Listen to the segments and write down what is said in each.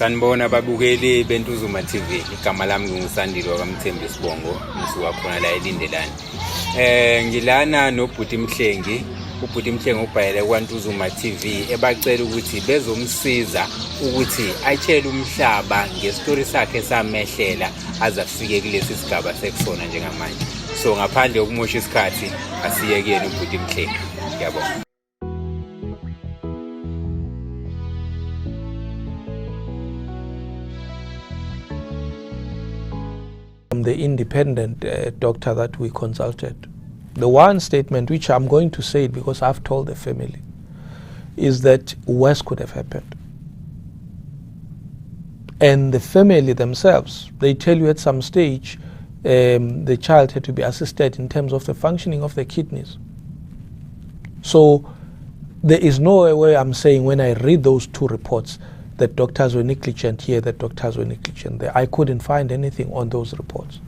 Sanibona babukeli beNtuzuma TV. Igama lami nginguSandile wakaMthembu Sibongo, ngisuka khona la eLindelani. Ngilana noBhuti Mhlengi, uBhuti Mhlengi ubhayele kwaNtuzuma TV ebacela ukuthi bezomsiza ukuthi atshele umhlaba ngestori sakhe samehlela aze afike kulesi sigaba sekusona njengamanje. So ngaphandle kokumosha isikhathi asiye kuyena uBhuti Mhlengi. Ngiyabonga. From the independent doctor that we consulted, the one statement which I'm going to say it because I've told the family is that worse could have happened. And the family themselves, they tell you at some stage the child had to be assisted in terms of the functioning of the kidneys. So there is no way I'm saying when I read those two reports that doctors were negligent here, that doctors were negligent there. I couldn't find anything on those reports.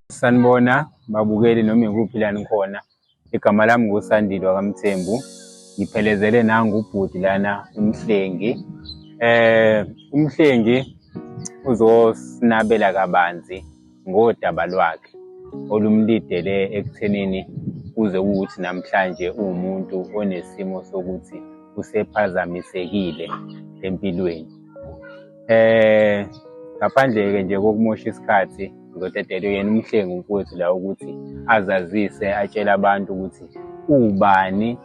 Sanibona babukeli noma ikuphi la nikhona. Igama lami nguSandile wakaMthembu. Ngiphelezele nangu ubhuti lana uMhlengi. UMhlengi uzosinabela kabanzi ngodaba lwakhe olumlidele ekuthenini kuze kuwukuthi namhlanje uwumuntu onesimo sokuthi usephazamisekile empilweni. Ngaphandle-ke nje kokumosha isikhathi ngizodedela yena uMhlengi umfowethu la ukuthi azazise atshele abantu ukuthi uwubani,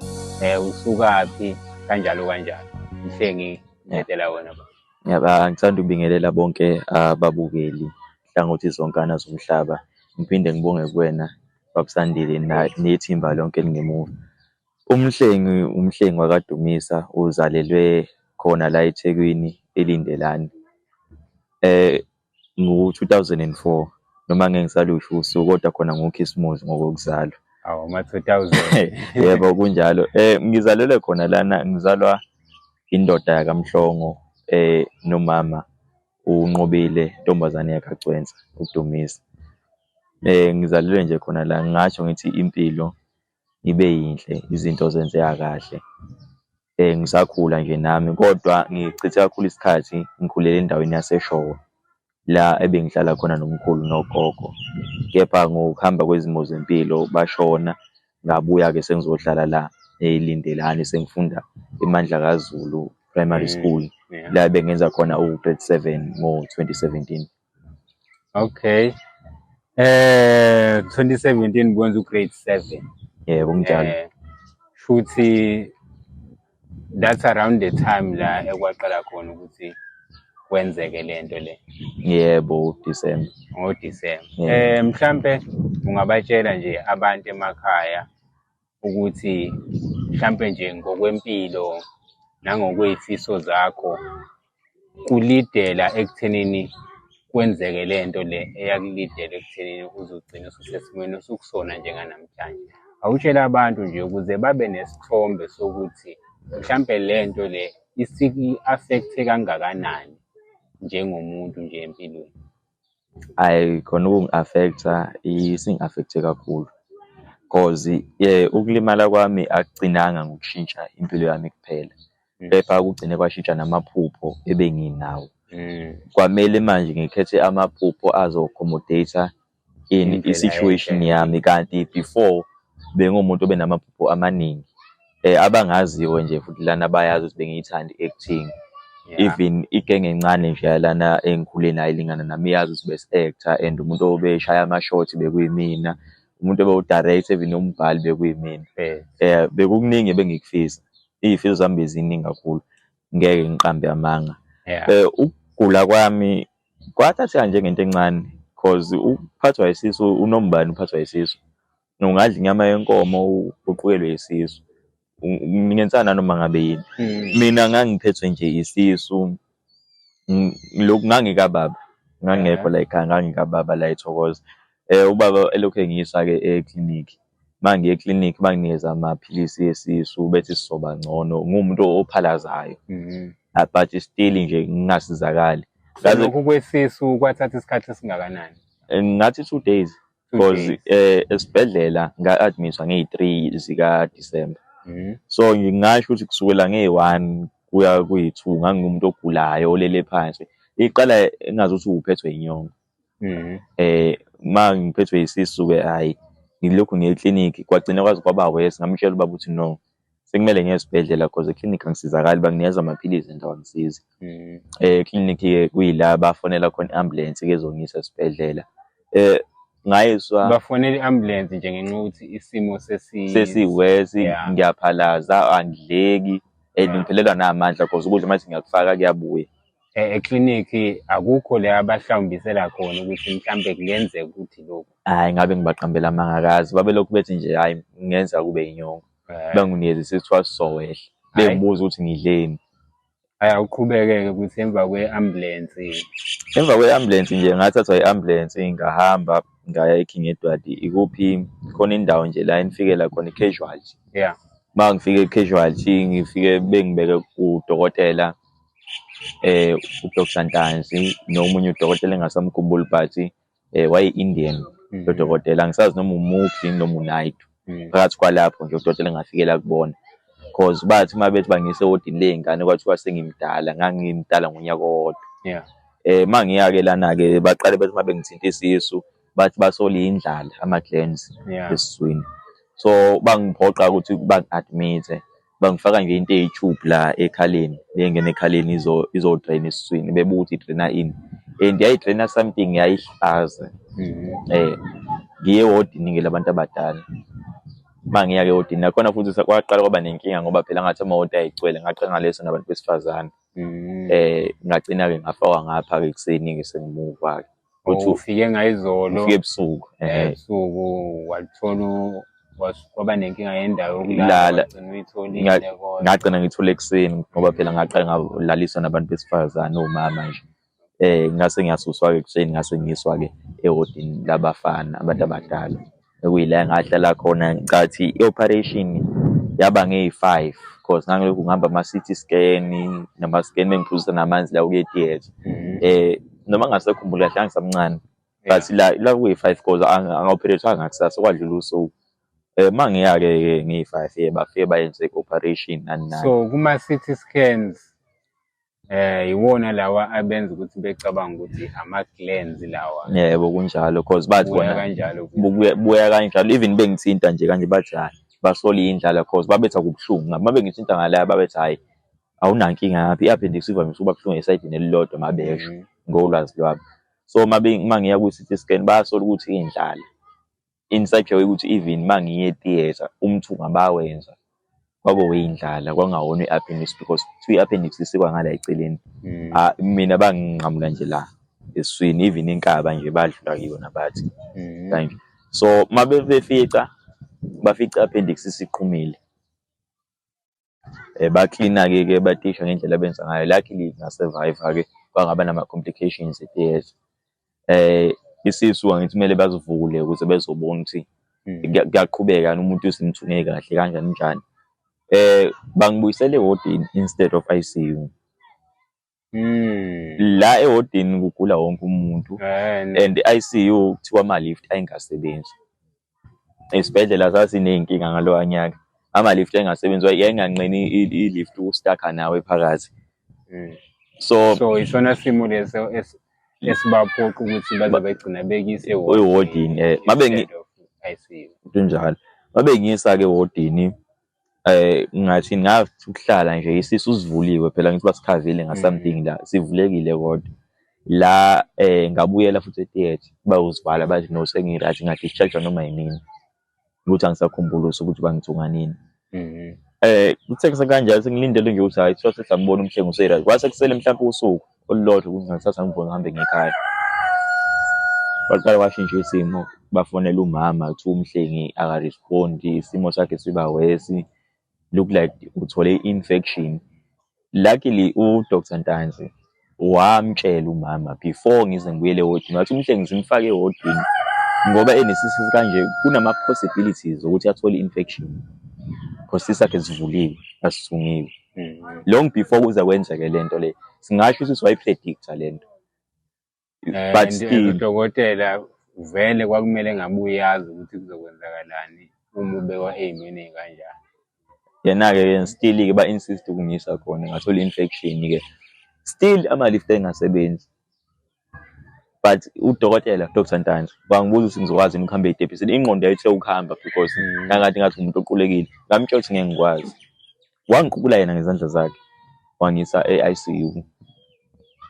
usukaphi, kanjalo kanjalo. Mhlengi, ngidedela wena baba. Yaba ngithanda ukubingelela bonke ababukeli hlangothi zonkana zomhlaba. Ngiphinde ngibonge kuwena Babusandile nethimba lonke elingemuva. UMhlengi, uMhlengi wakaDumisa, uzalelwe khona la eThekwini eLindelani. Ngo-2004 noma ngeke ngisalusho usuku kodwa khona ngoKhisimusi ngokokuzalwa. Awu ama-2000. Yebo kunjalo. Ngizalelwe khona lana, ngizalwa indoda yakaMhlongo nomama uNqobile intombazane yakaGcwensa uDumisa. Ngizalelwe nje khona la, ngingasho ngithi impilo ibe yinhle, izinto zenzeka kahle. Ngisakhula nje nami kodwa ngichithe kakhulu isikhathi ngikhulele endaweni yaseShowe la ebengihlala khona nomkhulu nogogo. Kepha ngokuhamba kwezimo zempilo bashona, ngabuya-ke sengizohlala la eLindelani sengifunda eMandla kaZulu Primary School la ebengenza khona u-grade 7 ngo-2017. Okay. 2017 kwenza u-grade 7. Yebo kunjalo. Shuthi that's around the time la ekwaqala khona ukuthi kwenzeke lento le. Yebo, December. NgoDecember. Yeah. Mhlambe ungabatshela nje abantu emakhaya ukuthi mhlambe nje ngokwempilo nangokwezifiso zakho kulidela ekuthenini kwenzeke lento le eyakulidela ekuthenini uzogcina ususesimweni osukusona njenganamhlanje. Awutshela abantu nje ukuze babe nesithombe sokuthi mhlambe lento le isiku-affect-e kangakanani njengomuntu nje empilweni. Ayi khona ukungi-affect-a isingi-affect-e kakhulu cause ukulimala kwami akugcinanga ngokushintsha impilo yami kuphela, kepha kugcine kwashintsha namaphupho ebenginawo. Kwamele manje ngikhethe amaphupho azo-accommodate-a in i-situation yami, kanti before bengumuntu obenamaphupho amaningi. Abangaziyo nje futhi lana bayazi ukuthi bengiyithanda i-acting. Even igenge encane nje yalana engikhule nayo ilingana nami iyazi ukuthi besi-act-a and umuntu obeshaya ama-shot bekuyimina, umuntu obewu-direct-a even umbhali bekuyimina. Bekukuningi ebengikufisa, iy'fiso zami beziningi kakhulu, ngeke ngiqambe amanga. Ukugula kwami kwathatheka njengento encane cause ukuphathwa isisu unoma ubani uphathwa isisu. Ungadla inyama yenkomo uqukelwe isisu, ngenzana nanoma ngabe yini. Mina ngangiphethwe nje isisu, lokhu ngangikababa, ngangingekho la ekhaya, ngangikababa la eThokoza. Ubaba elokhu engiyisa-ke eklinikhi, uma ngiya eklinikhi banginikeza amaphilisi esisu bethi sizoba ngcono. Ngiwumuntu ophalazayo, but still nje ngingasizakali. So lokhu kwesisu kwathatha isikhathi esingakanani? Ngathi 2 days. Because esibhedlela nga-admit-wa ngeyi-3 zika-December. So ngingasho ukuthi kusukela ngeyi-1 kuya kuyi-2 ngangingumuntu ogulayo olele phansi. Iqala engazuthi uphethwe inyongo. Uma ngiphethwe isisu-ke hhayi ngilokhu ngiye eklinikhi kwagcina kwaze kwaba worse ngamtshela ubaba ukuthi no sekumele ngiye esibhedlela cause eklinikhi angisizakali banginikeza amaphilisi and awangisizi. Eklinikhi-ke kuyila bafonela khona i-ambulensi-ke ezongiyisa esibhedlela. Ngayiswa Bafonela i-ambulensi nje ngenxa yokuthi isimo sesi sesi-worse ngiyaphalaza angidleki and ngiphelelwa namandla cause ukudla manje ngiyakufaka kuyabuya. Eklinikhi akukho la abahlawumbisela khona ukuthi mhlampe kungenzeka ukuthi lokhu. Hhayi ngabe ngibaqambela amanga akazi babelokhu bethi nje hhayi kungenza kube inyongo. Banginikeza isithiwa sizowehla bengibuza ukuthi ngidleni. Hhayi awuqhubeke-ke ukuthi emva kwe-ambulensi. Emva kwe-ambulensi nje ngathathwa i-ambulensi ngahamba ngaya e-King Edward ikuphi khona indawo nje la enifikela khona i-casualty. Uma ngifike e-casualty ngifike bengibeke kudokotela uDr Ntanzi nomunye udokotela engasamkhumbuli but waye-Indian lo dokotela angisazi noma umuphi noma uNaidu. Phakathi kwalapho nje udokotela engafikela kubona cause bathi uma bethi bangiyise ewodini ley'ngane kwathiwa sengimdala ngangimdala ngonyaka owodwa. Uma ngiya-ke lana-ke baqale bethi uma bengithinta isisu bathi basola indlala ama-glands esiswini. So bangiphoqa ukuthi bangi-admit-e bangifaka nje into eyi-tube la ekhaleni lengena ekhaleni izo-drain esiswini bebuka ukuthi i-drain-a ini and yayi-drain-a something yayihlaza. Ngiye ewodini-ke labantu abadala. Uma ngiya-ke ewodini nakhona futhi kwaqala kwaba nenkinga ngoba phela ngathi amawodi ayegcwele ngaqala ngaleso nabantu besifazane. Ngagcina-ke ngafakwa ngapha-ke ekuseni-ke sengimuva-ke. Ukuthi ufike ngayizolo. Ufike ebusuku. Ebusuku wathola kwaba nenkinga yendawo yokulala wagcina uyitholile kodwa. Ngagcina ngithole ekuseni ngoba phela ngaqala ngalaliswa nabantu besifazane omama nje. Ngase ngiyasuswa-ke ekuseni ngase ngiyiswa-ke ewodini labafana abantu abadala. Ekuyila engahlala khona ngicathi i-operation yaba ngeyi-5 cause ngangilokhu ngihamba ama-C_T scan nama-scan bengiphuzisa namanzi la ukuya e-theatre. Noma ngingasakhumbuli kahle ngangisamncane but la kuyi-5 cause angi-operate-wanga ngakusasa kwadlula usuku. Uma ngiya-ke ngiyi-5 bafike bayenze i-operation nani nani. So kuma-C_T scans iwona lawa abenza ukuthi becabanga ukuthi ama-glands lawa. Yebo kunjalo cause bathi bona kanjalo buya kanjalo even bengithinta nje kanje bathi hayi basola indlala cause babetha kubuhlungu uma bengithinta ngala babethi hayi awunankinga ngapha i-appendix ivamise ukuba buhlungu esayidini elilodwa mabesho ngolwazi lwabo. So uma ngiya kwi-C_T scan bayasola ukuthi indlala in such a way ukuthi even uma ngiye e-theatre umthungo abawenza kwakuyindlala kwangawona i-appendix because kuthiwa i-appendix isikwa ngala eceleni. Mina banginqamula nje la esiswini even inkaba nje badlula kuyona bathi kanje. So uma befica bafica i-appendix isiqhumile. Baklina-ke ke batisha ngendlela abenza ngayo. Luckily nga-survive-a ke kwangaba nama-complications e-theatre. Isisu angithi kumele basivule ukuze bezobona ukuthi kuyaqhubeka yini umuntu simthunge kahle kanjani njani. Bangibuyisela ewodini instead of I_C_U. La ewodini kugula wonke umuntu and i-I_C_U kuthiwa ama-lift ayingasebenzi. Isibhedlela sasiney'nkinga ngalowa nyaka. Ama-lift ayingasebenzi, yayinganqeni i-lift uku-stuck-a nawe phakathi. So isona simo leso esibaphoqa ukuthi baze begcina bekuyise ewodini mabe ICU. Kunjalo. Mabe ngiyisa-ke ewodini ngathi ngathi ukuhlala nje isisu sivuliwe phela ngithi basikhavile nga-something la sivulekile kodwa la ngabuyela futhi e-theatre bayosivala bathi no sengi-right nga-discharge noma yinini ukuthi angisakhumbuli ukuthi bangithunga nini. Kuthe kusekanjalo sengilindele nje ukuthi hhayi kuthiwa sesiyambona uMhlengi use-right kwase kusele mhlampe usuku olulodwa ukuthi ngathatha ngivuke ngihambe ngekhaya. Kwaqala kwashintsha isimo bafonela umama kuthiwa uMhlengi aka-respond-i isimo sakhe siba worse look like uthole i-infection. Luckily u-Dr Ntanzi wamtshela umama before ngize ngibuyele ewodini wathi uMhlengi simfake ewodini ngoba enesisu kanje kunama-possibilities ukuthi athole i-infection because isisu sakhe sivuliwe asithungiwe. Long before kuze kwenzeke lento le singasho ukuthi wayi-predict-a lento. But still udokotela vele kwakumele ngabe uyazi ukuthi kuzokwenzakalani uma ubekwa ey'meni ey'kanjani. Yena-ke still-ke ba-insist ukungiyisa khona ngathola i-infection-ke. Still ama-lift engasebenzi. But udokotela, Dr Ntanzi, wangibuza ukuthi ngizokwazi yini ukuhamba ey'tebhisini. Ingqondo yayithe ukuhamba because ngangikade ngathi umuntu oqulekile. Ngamtshela ukuthi ngeke ngikwazi. Wangiqukula yena ngezandla zakhe, wangisa e-ICU.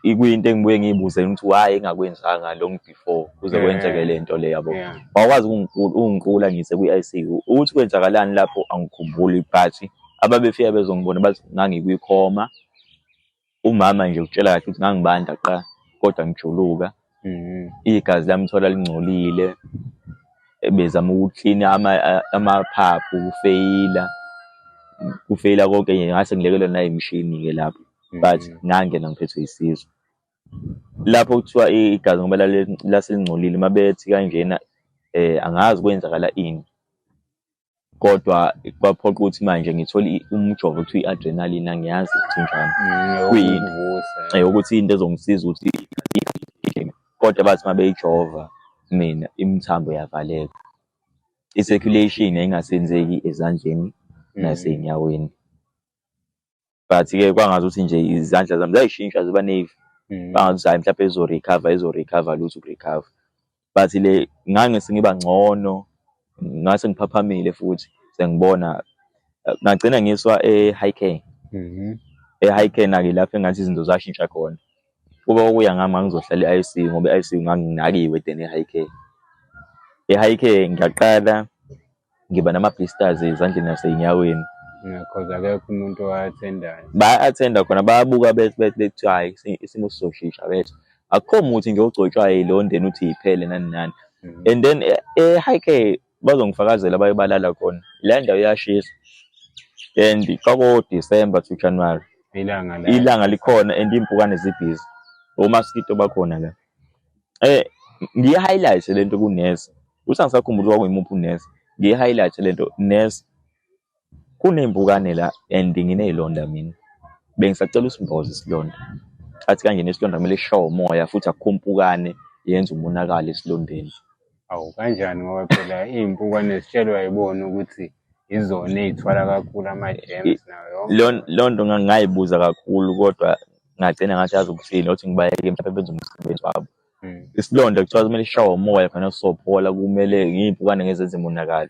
Ikuyinto engibuye ngiyibuze ukuthi why engakwenzanga long before kuze kwenzeke le nto le, yabo. Wakwazi ukungiqukula ngiyise kwi-ICU. Ukuthi kwenzakalani lapho angikhumbuli, but ababefika bezongibona bathi ngangikwikhoma. Umama nje ukutshela kahle ukuthi ngangibanda qa, kodwa ngijuluka. Igazi lami thola lingcolile, bezama ukuklina amaphaphu, kufeyila, kufeyila konke nje, ngase ngilekelelwa nayimishini-ke lapho. But ngangena ngiphethwe isisu. Lapho kuthiwa igazi ngoba laselingcolile, uma bethi kanjena angazi kwenzakala ini. Kodwa kwaphoqa ukuthi manje ngithole umjovo okuthiwa i-adrenaline, angiyazi ukuthi njani. Kuyini? Ukuthi into ezongisiza ukuthi igijime. Kodwa bathi uma beyijova mina imithambo yavaleka. I-circulation yayingasenzeki ezandleni nasey'nyaweni. But-ke kwangazuthi nje izandla zami zayishintsha ziba navy. Kwangazuthi hhayi mhlawumbe izo-recover, izo-recover, lutho uku-recover. But le ngangese ngiba ngcono, ngase ngiphaphamile futhi sengibona, ngagcina ngiswa e-high care. E-high care nake lapho engathi izinto zashintsha khona. Kuba okuya ngami ngangizohlala e-ICU ngoba e-ICU nganginakiwe than e-high care. E-high care ngiyaqala ngiba nama-blisters ezandleni nasey'nyaweni. Cause akekho umuntu owa-attendayo. Baya-attenda khona, bayabuka bethi bethi bethi hhayi isimo sizoshintsha bethi. Akukho muthi nje ogcotshwayo ey'londeni uthi yiphele nani nani. And then e-high care bazongifakazela baye balala khona. Leya ndawo iyashisa and kwako-December to January. Ilanga la. Ilanga likhona and iy'mpukane zibhizi. Omaskito bakhona la. Ngiyi-highlight le nto kunesi. Uthi angisakhumbuli kwakuyimuphi unesi. Ngiyi-highlight le nto, nesi, kuney'mpukane la and nginey'londa mina. Bengisacela usimboze isilonda. Athi kanjena isilonda kumele sishawe umoya futhi akukho mpukane yenza umonakalo esilondeni. Awu kanjani, ngoba phela iy'mpukane zitshelwa yibona ukuthi izona ey'thwala kakhulu ama-germs nayo yonke. Leyo nto ngayibuza kakhulu kodwa ngagcina ngathi yazi ukuthini, othi ngibayeke mhlawumbe benze umsebenzi wabo. Isilonda kuthiwa kumele sishawe umoya khona sizophola, kumele iy'mpukane ngeke zenze umonakalo.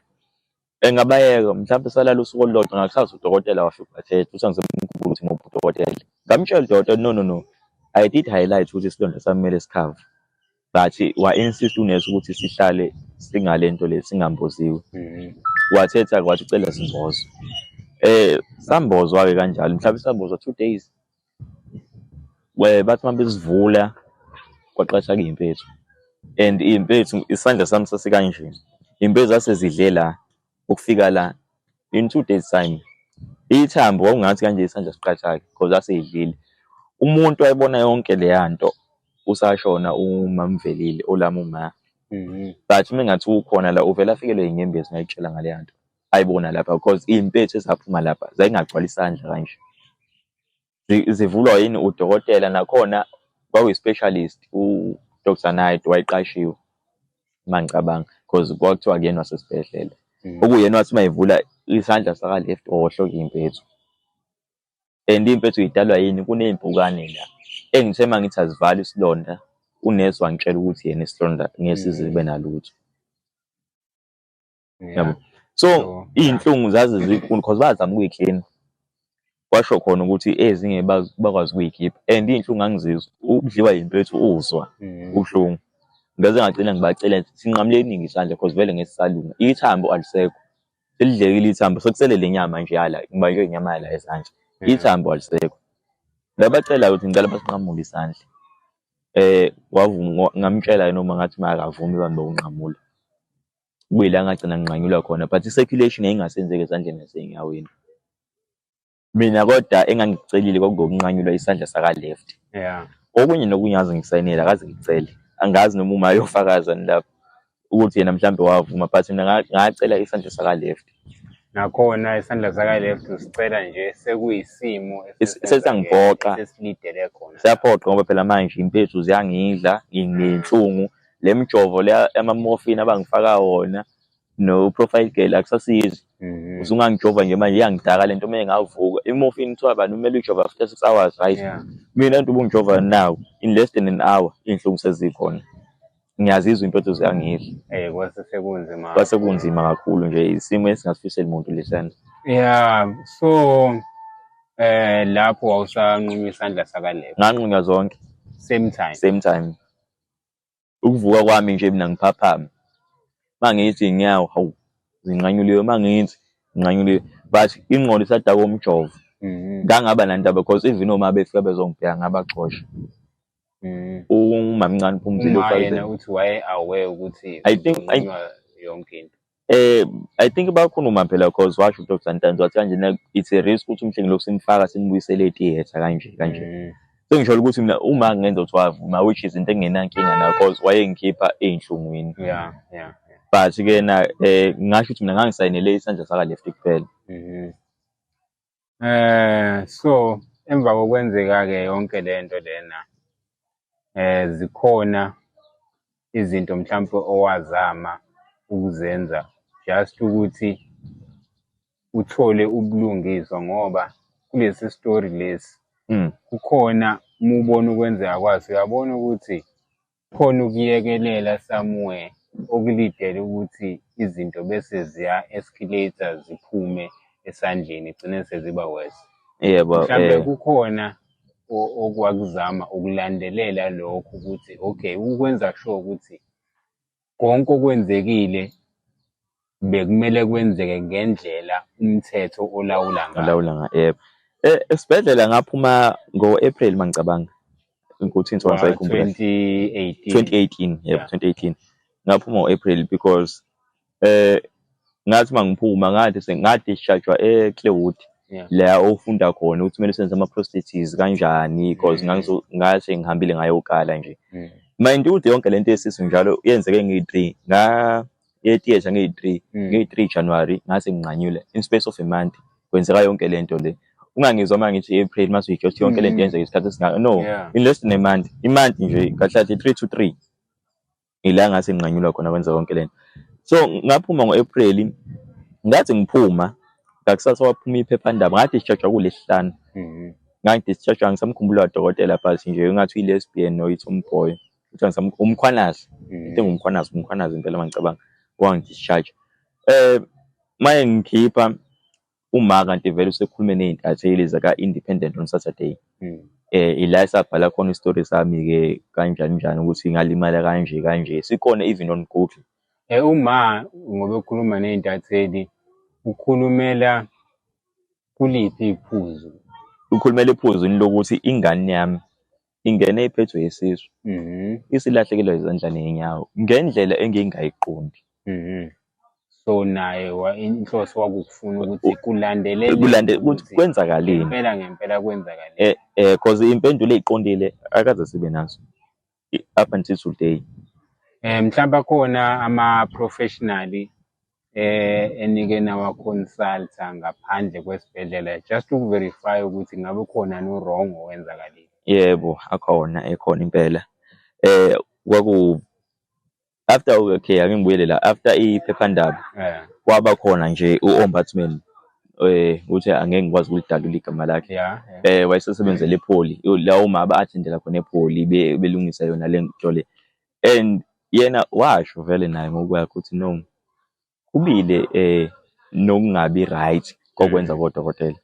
Engabayeka mhlawumbe salala usuku olulodwa, ngakusasa udokotela wafika wathetha, uthi angisemkhumbuli ukuthi imuphi udokotela. Ngamtshela udokotela, no no no, I did highlight ukuthi isilonda sami kumele sikhave. But wa-insist unesi ukuthi sihlale singale nto le, singamboziwe. Wathetha-ke wathi ucela simbozwe. Sambozwa-ke kanjalo, mhlawumbe sambozwa 2 days. Bathi uma besivula kwaqashaka iy'mpethu and iy'mpethu isandla sami sasikanje. Iy'mpethu zase zidle la ukufika la in 2 days time. Ithambo kwakungathi kanje isandla siqathake because zase yidlile. Umuntu wayebona yonke leya nto usashona uMamvelile olami uma. But uma engathi ukhona la uvele afikelwe inyembezi ngayitshela ngaleya nto ayibona lapha because iy'mpethu ezaphuma lapha zayingagcwala isandla kanje. Zivulwa yini udokotela, nakhona kwakuyi-specialist u-Dr Naidoo wayeqashiwe uma ngicabanga because kwakuthiwa akuyena wasesibhedlela. Okuyena wathi uma evula isandla saka-left wohloka iy'mpethu. And iy'mpethu y'dalwa yini? Kuney'mpukane la engithe uma ngithi azivale isilonda, unesi wangitshela ukuthi yena isilonda ngeke size sibe nalutho. Yabo. So iy'nhlungu zaze zinkulu because bazama ukuyiklina. Kwasho khona ukuthi ezinye bakwazi ukuyikhipha and iy'nhlungu ngangizizwa, ukudliwa yimpethu uzwa ubuhlungu. Ngaze ngagcina ngibacela sinqamuleni isandla because vele ngeke sisalunga. Ithambo alisekho, selidlekile ithambo, sekusele le nyama nje yala, ngibanjwe inyama yala ezandla. Ithambo alisekho. Ngabacela ukuthi ngicela basinqamule isandla. Wavuma, ngamtshela yena uma ngathi makavumi bambe ukunqamula. Kuyila ngagcina nginqanyulwa khona but i-circulation yayingasenzeki ezandleni nasey'nyaweni. Mina kodwa engangikucelile kwakungokunqanyulwa isandla saka-left. Okunye nokunye ngaze ngikusayinele akaze ngikucele. Angazi noma uma ayofakaza lapho ukuthi yena mhlambe wavuma but mina ngacela isandla saka-left. Nakhona isandla saka-left usicela nje sekuyisimo Sesiyangiphoqa. Sesilidele khona. Siyaphoqa ngoba phela manje impethu ziyangidla, nginenhlungu. Le mijovo le ama-morphine abangifaka wona. No profile girl akusasizi. Usungangijova nje manje, iyangidaka lento uma ngavuka i-morphine kuthiwa bani kumele uyijova after 6 hours, right? Yeah. Mina nto ubungijova now, in less than an hour iy'nhlungu sezikhona, ngiyazizwa impethu ziyangidla. Kwase sekunzima. Kwase kunzima kakhulu nje, isimo esingasifiseli muntu lesiyana. Yeah, so lapho wawusanqunywa isandla saka left? Nganqunywa zonke. Same time? Same time. Ukuvuka kwami nje mina ngiphaphama, mangithi ngiyawo, hawu, zinqanyuliwe, mangithi nginqanyuliwe, but ingqondo isadaka umjovo. Ngangaba nandaba because even uma befika bezongibheka ngabaxosha. Umamncane Phumzile. Uma yena uthi waye aware ukuthi I think- uzonqunywa yonke into? I think bakhuluma phela, cause washo uDr Ntanzi wathi kanje na it's a risk ukuthi uMhlengi lokhu simfaka simbuyisele e-theatre kanje kanje. Sengisho ukuthi mina uma ngenza ukuthi wavuma, which is into engenankinga nayo cause wayengikhipha ey'nhlungwini. But ke na ngingasho ukuthi mina ngangisayinele isandla saka left kuphela. So emva kokwenzeka ke yonke lento lena, zikhona izinto mhlawumbe owazama ukuzenza just ukuthi uthole ubulungiswa, ngoba kulesi story lesi kukhona uma ubona ukwenzeka kwaso, uyabona ukuthi khona ukuyekelela somewhere okulidele ukuthi izinto bese ziya-escalate ziphume esandleni, igcine seziba worse. Yebo. Mhlambe kukhona okwakuzama ukulandelela lokho ukuthi okay, ukwenza sure ukuthi konke okwenzekile bekumele kwenzeke ngendlela umthetho olawula ngayo. Olawula nga, yebo. Esibhedlela ngaphuma ngo-April mangicabanga ukuthi into ngisayikhumbula. 2018. 2018, yebo. 2018 ngaphuma ngo-April because ngathi mangiphuma ngathi sengadischargewa eClewood, la ofunda khona ukuthi kumele usenze ama-prostheses kanjani, because ngase ngihambile ngayokala nje. Mind you, yonke lento yesisu njalo yenzeke ngiyi-3 nga ye-theatre ngiyi-3, ngiyi-3 January ngase nginqanyule. In space of a month kwenzeka yonke lento le. Ungangizwa uma ngithi April mase uyitsho ukuthi yonke lento yenzeka isikhathi esingaka, no. In less than a month, i-month nje kahle kahle, 3 to 3 ila ngase nginqanyulwa khona, kwenza yonke lento. So ngaphuma ngo-April, ngathi ngiphuma ngakusasa waphuma iphephandaba, ngadischargewa kulesihlanu. Ngangidischargewa, ngisamkhumbula udokotela, but nje ungathi uyi-lesbian no i-tomboy, kuthiwa uMkhwanazi, into enguMkhwanazi, uMkhwanazi impela mangicabanga wangidischarge. Maye ngikhipha uma kanti vele usekhulume ney'ntatheli zaka-Independent on Saturday. Ila esabhala khona isitori sami-ke kanjani njani ukuthi ngalimala kanje kanje, sikhona even on Google. Uma ngoba ekhuluma ney'ntatheli, ukhulumela kuliphi iphuzu? Ukhulumela ephuzwini lokuthi ingane yami ingene iphethwe isisu, isilahlekelwa izandla ney'nyawo ngendlela engingayiqondi. So naye inhloso kwakukufuna ukuthi kulandelelwe kulande ukuthi kwenzakaleni ngempela ngempela kwenzakaleni. Cause impendulo ey'qondile akaze sibe nazo up until today. Mhlawumbe akhona ama-professional enike nawa-consulta ngaphandle kwesibhedlela just uku-verify ukuthi ngabe khona no-wrong owenzakalile? Yebo, akhona, ekhona impela. Kwaku after, okay, ake ngibuyele la after iphephandaba, kwaba khona nje u-ombudsman, ukuthi angeke ngikwazi ukulidalula igama lakhe. Wayesesebenzela ePoly la uma aba-attendela khona ePoly belungisa yona le nto le, and yena washo vele naye ngokwakhe ukuthi no, kubile nokungabi right kokwenza kodokotela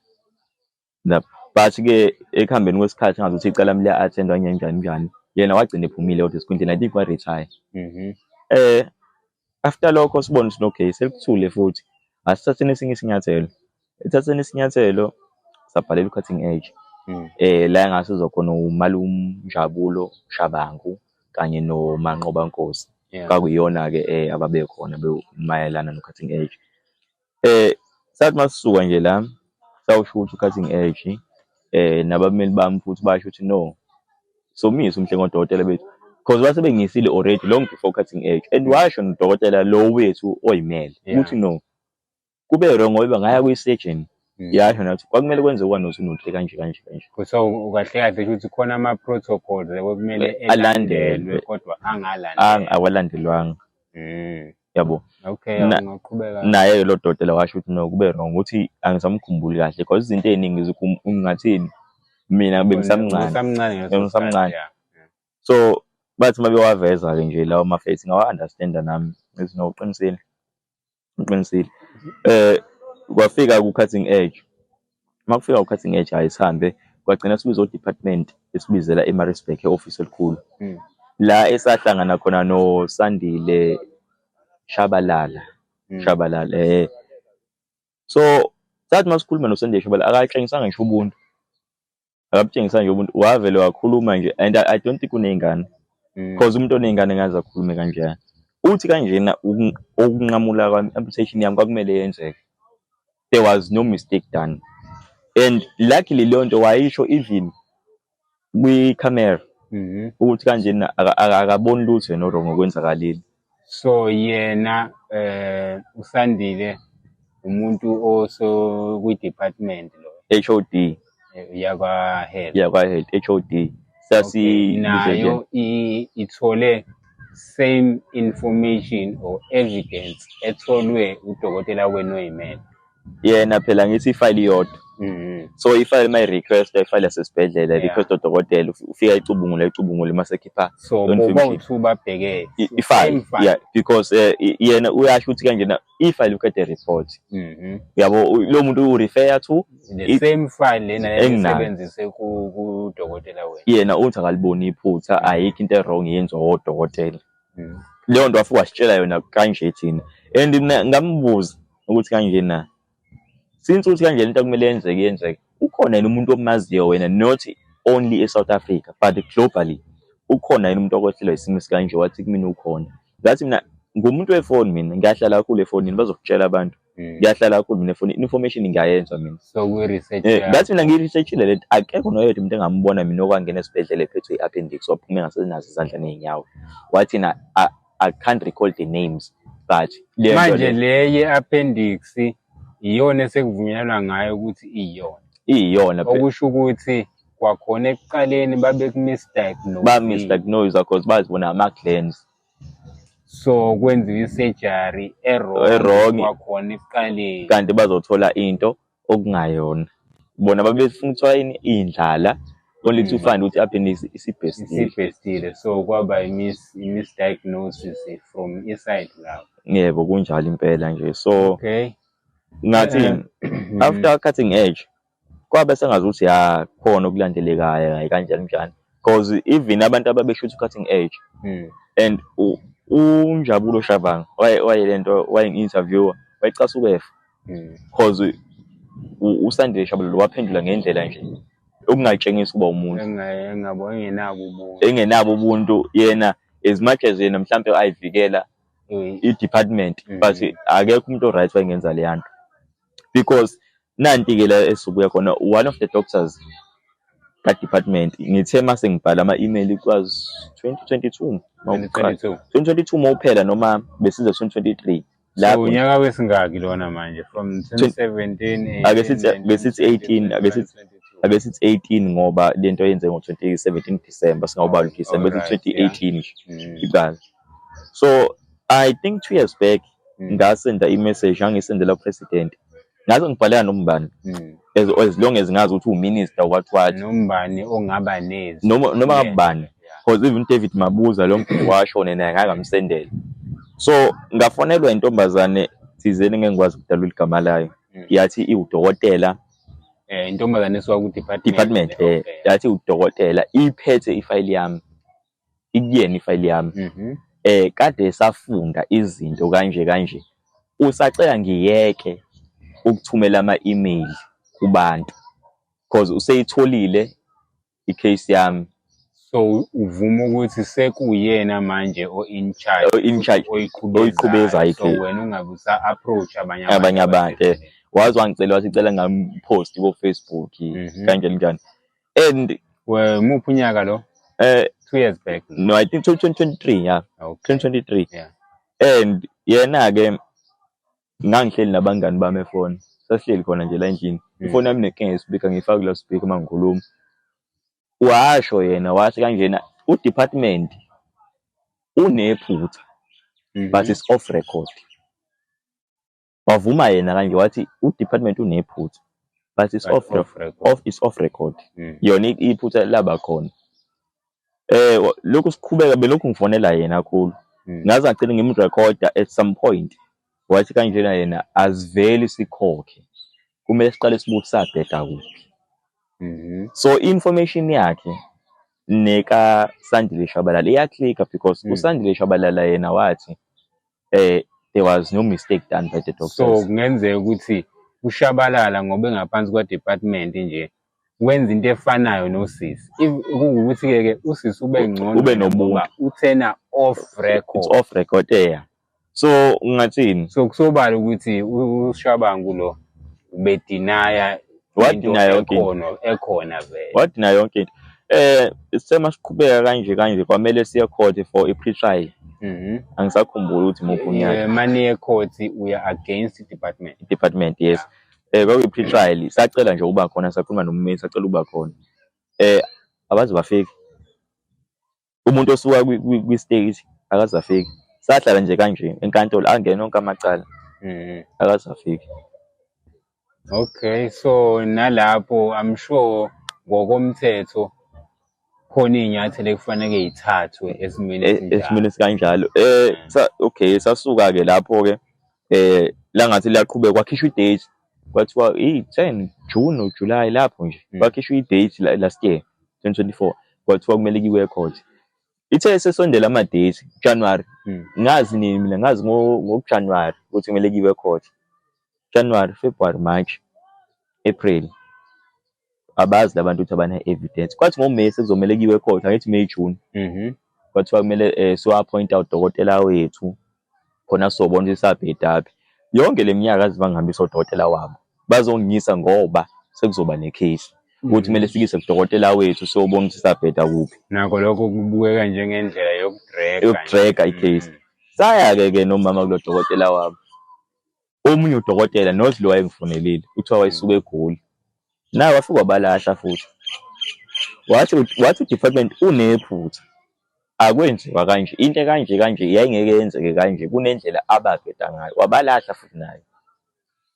lapho, but-ke ekuhambeni kwesikhathi ngazuthi icala lami liya-attendwa njani njani, yena wagcina ephumile kodwa esikhundleni, I think wa-retire. After lokho sibone ukuthi okay, sekuthule futhi, asithatheni esinye isinyathelo. Ethatheni isinyathelo sabhalela u-Cutting Edge, la engasizwa khona uMalumjabulo Shabangu kanye noManqoba Nkosi. Kwakuyiyona-ke ababekhona mayelana no-Cutting Edge. Sathi masisuka nje la sawusho ukuthi u-Cutting Edge nabameli bami futhi basho ukuthi no, somise uMhlengi odokotela bethu, because base bengisile already long before Cutting Edge, and washo nodokotela lo wethu oyimele ukuthi no, kube wrong ngoba ngaya kwi-surgeon, yasho nathi kwakumele kwenze one no two no three kanje kanje kanje. So kahle kahle kusho ukuthi khona ama-protocols ekumele alandelwe. Kodwa angalandelwa. Awalandelwanga. Yabo. Okay, ungaqhubeka. Naye lo dokotela washo ukuthi no, kube wrong, ukuthi angisamkhumbuli kahle because izinto ey'ningi ungathini, mina bengisamncane. Usamncane ngaleso Bengisamncane. sikhathi, yeah. So bathi uma bewaveza-ke nje lawo ma-facts, ngawa-understand-a nami, ngithi no, uqinisile, uqinisile. Kwafika ku-cutting edge. Uma kufika ku-cutting edge, hhayi sihambe, kwagcina sibizwa o-department, esibizela e-Maritzburg, e-office elikhulu. La esahlangana khona noSandile Shabalala. Shabalala, eh. So sathi masikhuluma noSandile Shabalala, akatshengisanga ngisho ubuntu. Akabutshengisa nje ubuntu, wavele wakhuluma nje, and I don't think uney'ngane. Because umuntu oney'ngane ngaze akhulume kanjena. Uthi kanjena ukunqamula kwami, amputation yami kwakumele yenzeke. There was no mistake done. And luckily leyo nto wayisho even kwi-camera ukuthi kanjena akaboni lutho yena wrong okwenzakalile. So yena uSandile umuntu oso kwi-department lo. HOD. Yakwa health. Yakwa health, HOD. Sasi Okay. Nayo ithole same information or evidence etholwe udokotela wenu oyimele. Yena phela ngithi ifile iyodwa. So ifile my request, ifile yasesibhedlela, request udokotela, ufika icubungule, icubungule mase khipha So leyo information. boba babheke Ifile, same file. yeah, because yena uyasho ukuthi kanjena ifile look at the report. Yabo, lo muntu u refer to The same file lena Enginayo. esebenzise ku dokotela wena. Yena uthi akaliboni iphutha, ayikho into wrong yenziwa odokotela. Leyo nto wafika wasitshela yona kanje thina. And mina ngambuza ukuthi kanjena, since uthi kanjena into okumele yenzeke yenzeke, ukhona yini umuntu omaziyo wena, not only e-South Africa but globally, ukhona yini umuntu okwehlelwa isimo esikanje? Wathi kumina ukhona. Ngathi mina ngumuntu wefoni, mina ngiyahlala kakhulu efonini, bazokutshela abantu. Ngiyahlala kakhulu mina efonini, information ngiyayenza mina. So kwi-research yakho. Ngathi mina ngiyi-researchile lento, akekho noyedwa umuntu engambona mina okwangena esibhedlela ephethwe i-appendix waphuma engasenazo izandla ney'nyawo. Wathi na, I can't recall the names, but le nto Manje le le ye-appendix iyona esekuvunyelwa ngayo ukuthi iyona. Iyona phela. Okusho ukuthi kwakhona ekuqaleni babe ku-misdiagnose. Ba-misdiagnose because bazibona ama-glands. So kwenziwa i-surgery e-wrong E-wrong. kwakhona ekuqaleni. Kanti bazothola into okungayona. Bona babefuna ukuthola ini, indlala, only to find ukuthi i-appendix isibhestile. Isibhestile, so kwaba i-misdiagnosis from i-side labo. Yebo, kunjalo impela nje. So ngathi after cutting edge kwabe sengazuthi ya khona okulandelekayo, hayi kanjani kanjani, because even abantu ababeshoot cutting edge and uNjabulo Shabangu waye lento wayengi-interviewer, wayecasuka efa. Because uSandile Shabalala waphendula ngendlela nje okungatshengisi ukuba umuntu. Engenabo ubuntu. Engenabo ubuntu yena, as much as yena mhlambe ayivikela i-department, but akekho umuntu o-right wayengenza le yanto, because nanti-ke la esibuya khona, one of the doctors ka-department, ngithe mase ngibhala ama-email kwazi 2022, mawuqala. 2022. 2022 mawuphela noma besiza 2023. So Lapho unyaka wesingaki lona manje, from 2017, Ake sithi 18, besithi 18, ake sithi 22. Ake sithi 18 ngoba lento yenze ngo 2017 December, singawubali December, Alright, 2018 nje. Iqala. So I think 2 years back ngasenda i-message, ngangisendela president. Ngaze ngibhalela nombani. As long as ngazi ukuthi uminister what what. Nombani ongaba nezi. Noma ngabani. Because even David Mabuza lo mntu washona naye ngakamsendela. So ngafonelwa intombazane thizeni ngeke ngikwazi ukudalula igama layo. Yathi iwudokotela. Intombazane esuka ku department. Department, yathi udokotela iphethe ifayili yami. Ikuyena ifayili yami. Kade safunda izinto kanje kanje. Usacela ngiyeke ukuthumela ama-email kubantu because useyitholile i-case yami. So uvuma ukuthi sekuyena manje o in charge, O in charge, oyiqhubezayo. oyiqhubezayo So i-case. wena ungabe usa approach abanye Abanye abantu abantu, Waze wangicela, wathi cela ngampost ko Facebook, kanjani kanjani. And We muphi unyaka lo? 2 years back. No, I think 2023, yeah. 2023. And yena ke ngangihleli nabangani bami efoni. Sasihleli khona nje la endlini. Ifoni yami inenkinga yespeaker, ngiyifaka kula speaker uma ngikhuluma. Washo yena wathi kanjena udepartment unephutha. But it's off record. Wavuma yena kanje wathi u-department unephutha, but it's But off, off record. Off, it's off record. Yona iphutha laba khona. Lokhu siqhubeka belokhu ngifonela yena kakhulu. Ngaze ngagcina ngimrekhoda at some point. Wathi kanjena yena asiveli sikhokhe. Kumele siqale sibuke sabheda kuphi. So information yakhe neka Sandile Shabalala iyaklika because uSandile Shabalala yena wathi there was no mistake done by the doctors. So kungenzeka ukuthi uShabalala ngoba engaphansi kwa department nje wenza into efanayo nosisi. If kuwukuthi ke ke usisi ube ngcono Ube nobuntu. ngoba uthena off record. It's off record, yeah. So ungathini? So kusobala ukuthi uShabangu lo ubedinaya Wadinaya yonke into. Ekhona vele. Wadinaya yonke into. Sema siqhubeka kanje kanje kwamele siye court for i pre-trial. Angisakhumbuli ukuthi muphi unyaka. Maniye court uya against department. Department, yes. Kwakuyi pre-trial, sacela nje ukuba khona, sakhuluma nommeli, sacela ukuba khona. Abaze bafike. Umuntu osuka kwi-state akaze afike. Sahlala nje kanje enkantolo, angene onke amacala. Akaze afike. Okay, so nalapho I'm sure ngokomthetho khona iy'nyathelo ekufanele y'thathwe esimweni esinjalo. Esimweni esikanjalo. Okay, sasuka ke lapho ke, la ngathi liyaqhubeka kwakhishwa i-date. Kwathiwa i-10 June or July lapho nje. Kwakhishwa i-date last year 2024. Kwathiwa kumele kuyiwe court. Ithe sesondela ama-date January. Ngazi nini mina, ngazi ngo-January ukuthi kumele kuyiwe court. January, February, March, April. Abazi labantu ukuthi abana evidence. Kwathi ngoMay sekuzomele kuyiwe court, angithi May June. Kwathiwa kumele siwa-appoint udokotela wethu khona sizobona ukuthi sabhedaphi. Yonke le minyaka azi bangihambisa udokotela wabo. Bazongiyisa ngoba sekuzoba ne-case. Ukuthi kumele sikise kudokotela wethu siyobona ukuthi sabheda kuphi. Nakho lokho kubukeka njengendlela yokudraga. Yokudraga i-case. Saya-ke ke nomama kulo dokotela wabo. Omunye udokotela not lo wayengifonelile, kuthiwa wayesuka eGoli. Naye wafika wabalahla futhi. Wathi u-department unephutha. Akwenziwa kanje, into kanje kanje yayingeke yenzeke kanje, kunendlela ababheda ngayo. Wabalahla futhi naye.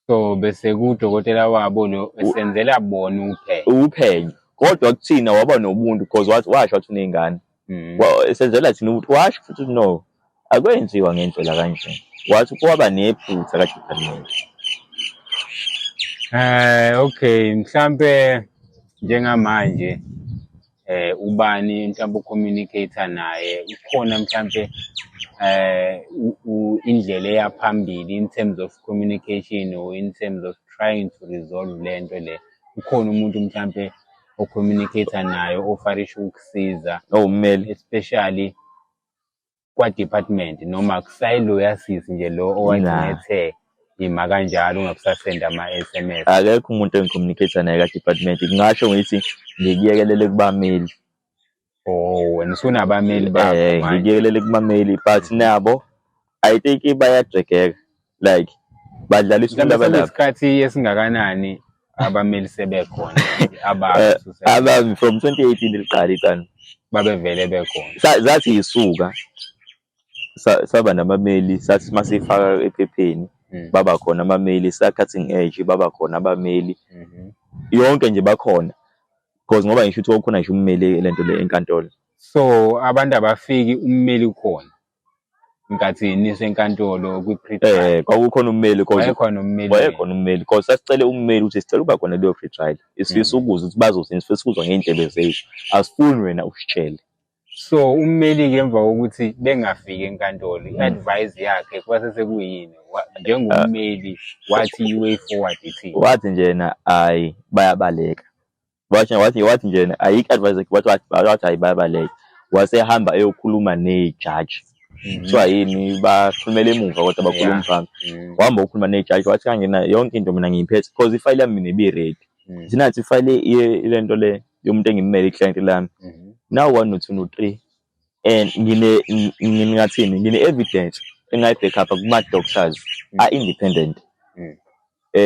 So bese kudokotela wabo lo esenzela bona uphenyo. Uphenyo. Kodwa kuthina waba nobuntu because washo wathi uney'ngane. Esenzela thina ukuthi washo futhi no. Akwenziwa ngendlela kanje. Wathi kwaba nephutha ka-department. Okay, mhlambe njengamanje ubani mhlambe ucommunicator naye ukhona mhlambe indlela eyaphambili in terms of communication or in terms of trying to resolve lento le, ukhona umuntu mhlambe ocommunicator naye ofarisha ukusiza? Owummeli. Especially kwa department, noma kusayiloya sisi nje lo owagcina ethe ima kanjalo ungakusasenda ama SMS? Akekho umuntu engicommunicate naye ka department. Ngingasho ngithi ngikuyekelele kubameli. Oh, wena usunabameli bakho manje. Ngikuyekelele kubameli, but nabo I think bayadregeka, like badlala Mhlawumbe isifunda balapha. Sekuyisikhathi esingakanani abameli sebekhona? Ababi from 2018 liqala icala. Babevele bekhona. Zathi isuka saba nabameli, sathi masifaka ephepheni baba khona abameli, sa cutting edge baba khona abameli. Yonke nje bakhona. Because ngoba ngisho ukuthi kwakukhona ngisho ummeli lento le enkantolo. So abantu abafiki ummeli ukhona. Nkathi nisenkantolo kwi-pre-trial. Kwakukhona ummeli because Wayekhona ummeli. Wayekhona ummeli because sasicele ummeli ukuthi sicela ukuba khona kuleyo pre-trial. Sifisa ukuzwa ukuthi bazothini, sifisa ukuzwa ngey'ndlebe zethu. Asifuni wena usitshele. So ummeli ke emva kokuthi bengafiki enkantolo, i-advice yakhe kwase sekuyini? Njengommeli wathi i-way forward ithini? Wathi nje yena hayi bayabaleka. Wathi nje yena ayikho advice yakhe, wathi hayi bayabaleka. Wasehamba eyokhuluma nejaji. Kuthiwa yini bakhulumela emuva kodwa bakhuluma phambi. Wahamba ukukhuluma nejaji wathi kangena yonke into mina ngiyiphethe because ifayile yami mina ibi-ready. Thina nathi ifayile lento le yomuntu engimmele i-client lami. Now 1 no 2 no 3 and ngingathini ngine evidence engayi-back up kuma doctors a-independent.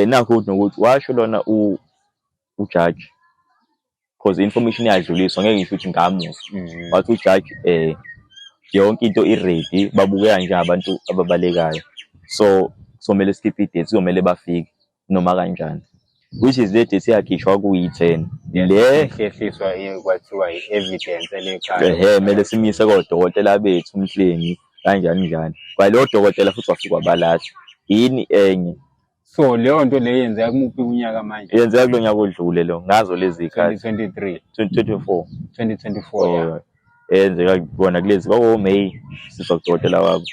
Nakho ukuthi nokuthi washo lona ujaji because information iyadluliswa, ngeke ngisho ukuthi ngamuzwa. Wathi ujaji Yonke into i-ready, babukeka njengabantu ababalekayo. So kuzomele sikhiphe i-date, kuzomele bafike noma kanjani. Which is le date yakhishwa kuyi-10. Le Ihlehliswa kwathiwa i-evidence elekhaya. Ehhe, kumele simise kodokotela bethu uMhlengi kanjani njani. Kwalowo dokotela futhi wafika wabalahla. Yini enye? So leyo nto leyo yenzeka kumuphi unyaka manje? Yenzeka kulo nyaka odlule lo, ngazo lezi zikhathi. 2023, 2024. 2024, yeah. Oh, eyenzeka kona kulezi kwawo May siswa kudokotela wabo.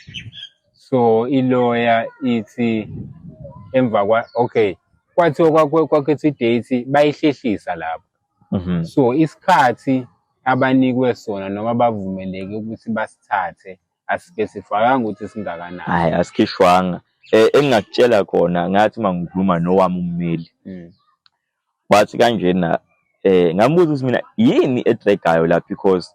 So iloya ithi emva kwa, okay, kwathiwa kwakhetha i-date bayihlehlisa lapho. So isikhathi abanikwe sona noma bavumeleke ukuthi basithathe asipesifakanga ukuthi singakanani. Hayi, asikhishwanga. Engingakutshela khona, ngathi uma ngikhuluma nowami ummeli, wathi kanjena, ngambuza ukuthi mina yini e-drag-ayo la, because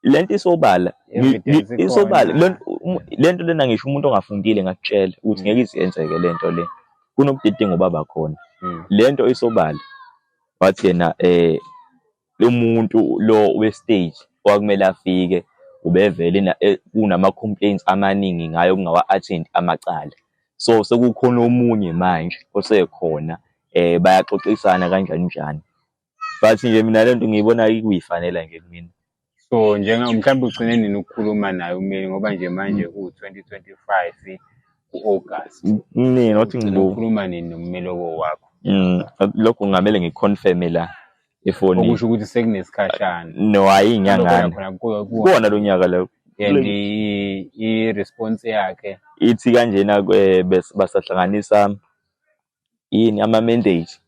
lento isobala, Evidence isobala. ikhona. Lento lena ngisho umuntu ongafundile ngakutshela ukuthi ngeke izenzeke lento le, kunobudedengu baba khona. Lento isobala. Wathi yena umuntu lo we-state kwakumele afike ubevele kunama complaints amaningi ngayo kungawa-attend amacala, so sekukhona omunye manje osekhona, bayaxoxisana kanjani njani, but nje mina lento ngiyibona ikuyifanela nje kumina. So njenga mhlawumbe ugcine nini ukukhuluma naye umeli, ngoba nje manje ku-2025 ku-August? Nini wathi Ugcine ngibu ukukhuluma nini nommeli wakho? Lokho kungamele ngiconfirme la efonini. Okusho ukuthi sekunesikhashana. No, hayi, inyangana. Khona Kuwona lo nyaka lo. And i-response yakhe? Ithi kanjena basahlanganisa yini ama-mandate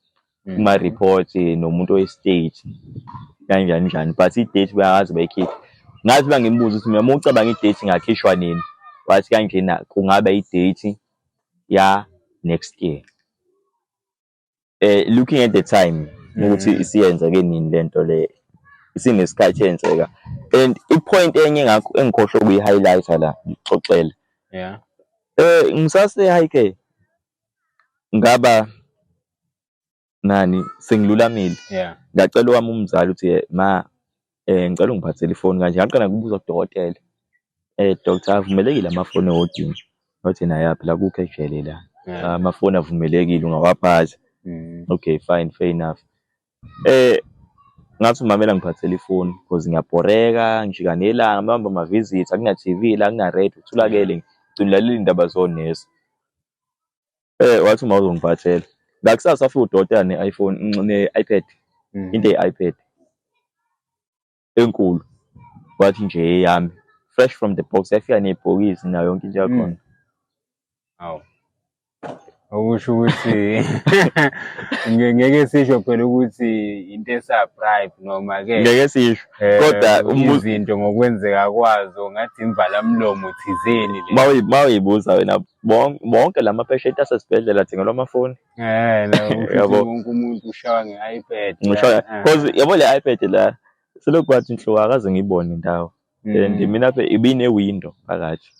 kuma-report nomuntu we-state kanjani njani, but i-date bayakaze bayikhiphe. Ngathi bangimbuza ukuthi mina uma ucabanga i-date ingakhishwa nini, wathi kanjena kungaba i-date ya next year, looking at the time ukuthi isiyenzeke nini lento le, isinesikhathi yenzeka. And i-point enye engakho engikhohlwe ukuyi-highlight-a la, ngikuxoxele, ngisase high care, ngaba nani, sengilulamile, ngacela owami umzali ukuthi ma, ngicela ungiphathele ifoni kanje. Ngaqala ngokubuza kudokotela, doctor, avumelekile amafoni ewodini? Wathi naye phela kukho ejele la, amafoni avumelekile, ungawaphatha. Okay, fine, fair enough. Ngathi umamela ngiphathele ifoni because ngiyabhoreka, ngijika nelanga ngihamba ama-visit, akuna TV la, akuna radio, kuthulakele, ngigcina ulalela iy'ndaba zonesi. Wathi uma uzongiphathela ngakusasa, afika udokotela ne-iPhone, ne-iPad, into eyi-iPad enkulu. Wathi nje eyami, fresh from the box, yafika nebhokisi nayo yonke into yakhona. Awu. Okusho ukuthi ngeke sisho phela ukuthi into esa-bribe noma ke Ngeke sisho, kodwa izinto ngokwenzeka kwazo ngathi imvalamlomo thizeni le. Mawuyibuza wena, bonke lama patient asesibhedlela athengelwa amafoni. No, kusho ukuthi Yabo. wonke umuntu ushawa nge-iPad. Ngisho cause yabo le iPad la selokhu kwathi nhlo akaze ngiyibone indawo, and mina phe ibine window phakathi.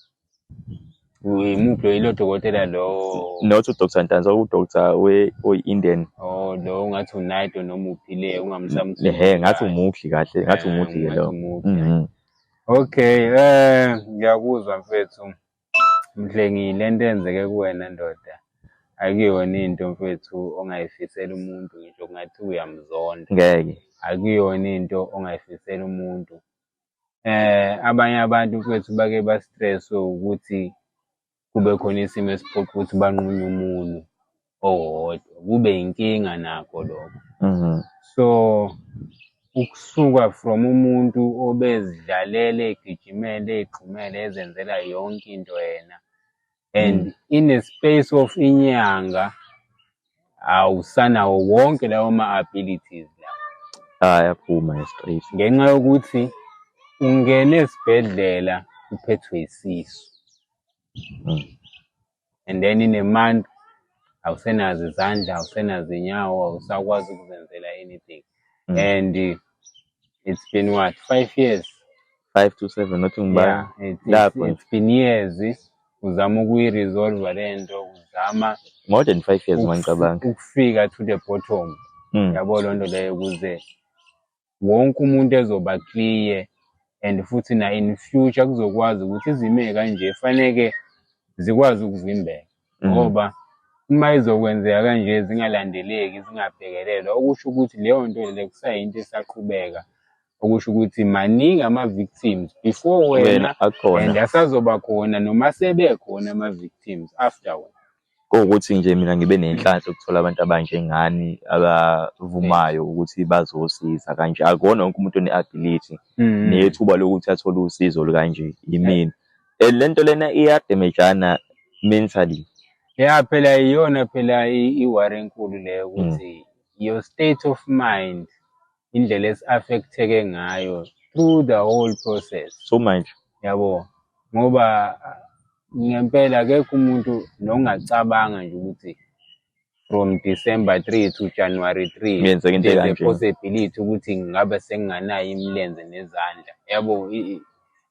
Imuphi lo, ilo dokotela lo? Not uDr Ntanzi, uDr we oyi-Indian. Oh, lo ungathi uNaido noma uphile ungamsamkhumbuli. Ehe, ngathi umuhle kahle, ngathi umuhle ke lo. Okay, ngiyakuzwa mfethu. Mhlengi, lento eyenzeke kuwena ndoda akuyona into mfethu ongayifisela umuntu, ngisho kungathi uyamzonda. Ngeke. Akuyona into ongayifisela umuntu. Abanye abantu mfethu bake ba-stress-we ukuthi kube khona isimo esiphoqa ukuthi banqunywe umunwe owodwa, kube inkinga nakho lokho. So ukusuka from umuntu obezidlalela, egijimela, ey'gxumela, ezenzela yonke into yena, and in a space of inyanga awusanawo wonke lawo ma-abilities lawo. Ayaphuma nje straight. Ngenxa yokuthi ungene esibhedlela uphethwe isisu. And then in a month awusenazo izandla, awusenazo inyawo, awusakwazi ukuzenzela anything. And it's been what, 5 years? 5 to 7, not ngibala. Yeah, Lapho. it's been years uzama ukuyi-resolve le nto, uzama More than 5 years mangicabanga. Ukufika to the bottom. Yabo, loo nto leyo, ukuze wonke umuntu ezoba clear. And futhi na in future kuzokwazi ukuthi izimo ey'kanje faneke zikwazi ukuvimbeka. Ngoba uma izokwenzeka kanje zingalandeleki, zingabhekelelwa, okusho ukuthi leyo nto leyo kusayinto esaqhubeka, okusho ukuthi maningi ama-victims before wena Wena akhona. And asazoba khona noma sebekhona ama-victims after wena. Kuwukuthi nje mina ngibe nenhlanhla ukuthola abantu abanjengani abavumayo ukuthi bazosiza kanje. Akuwona wonke umuntu one-ability nethuba lokuthi athole usizo olukanje yimina. And le nto lena iyademejana mentally. Ya phela, iyona phela i-worry enkulu leyo, ukuthi your state of mind, indlela esi-affect-eke ngayo through the whole process. So manje Yabo, ngoba ngempela akekho umuntu nongacabanga nje ukuthi from December 3 to January 3 Kungenzeka into there's a ekanje. possibility ukuthi ngingabe senginganayo imilenze nezandla, yabo.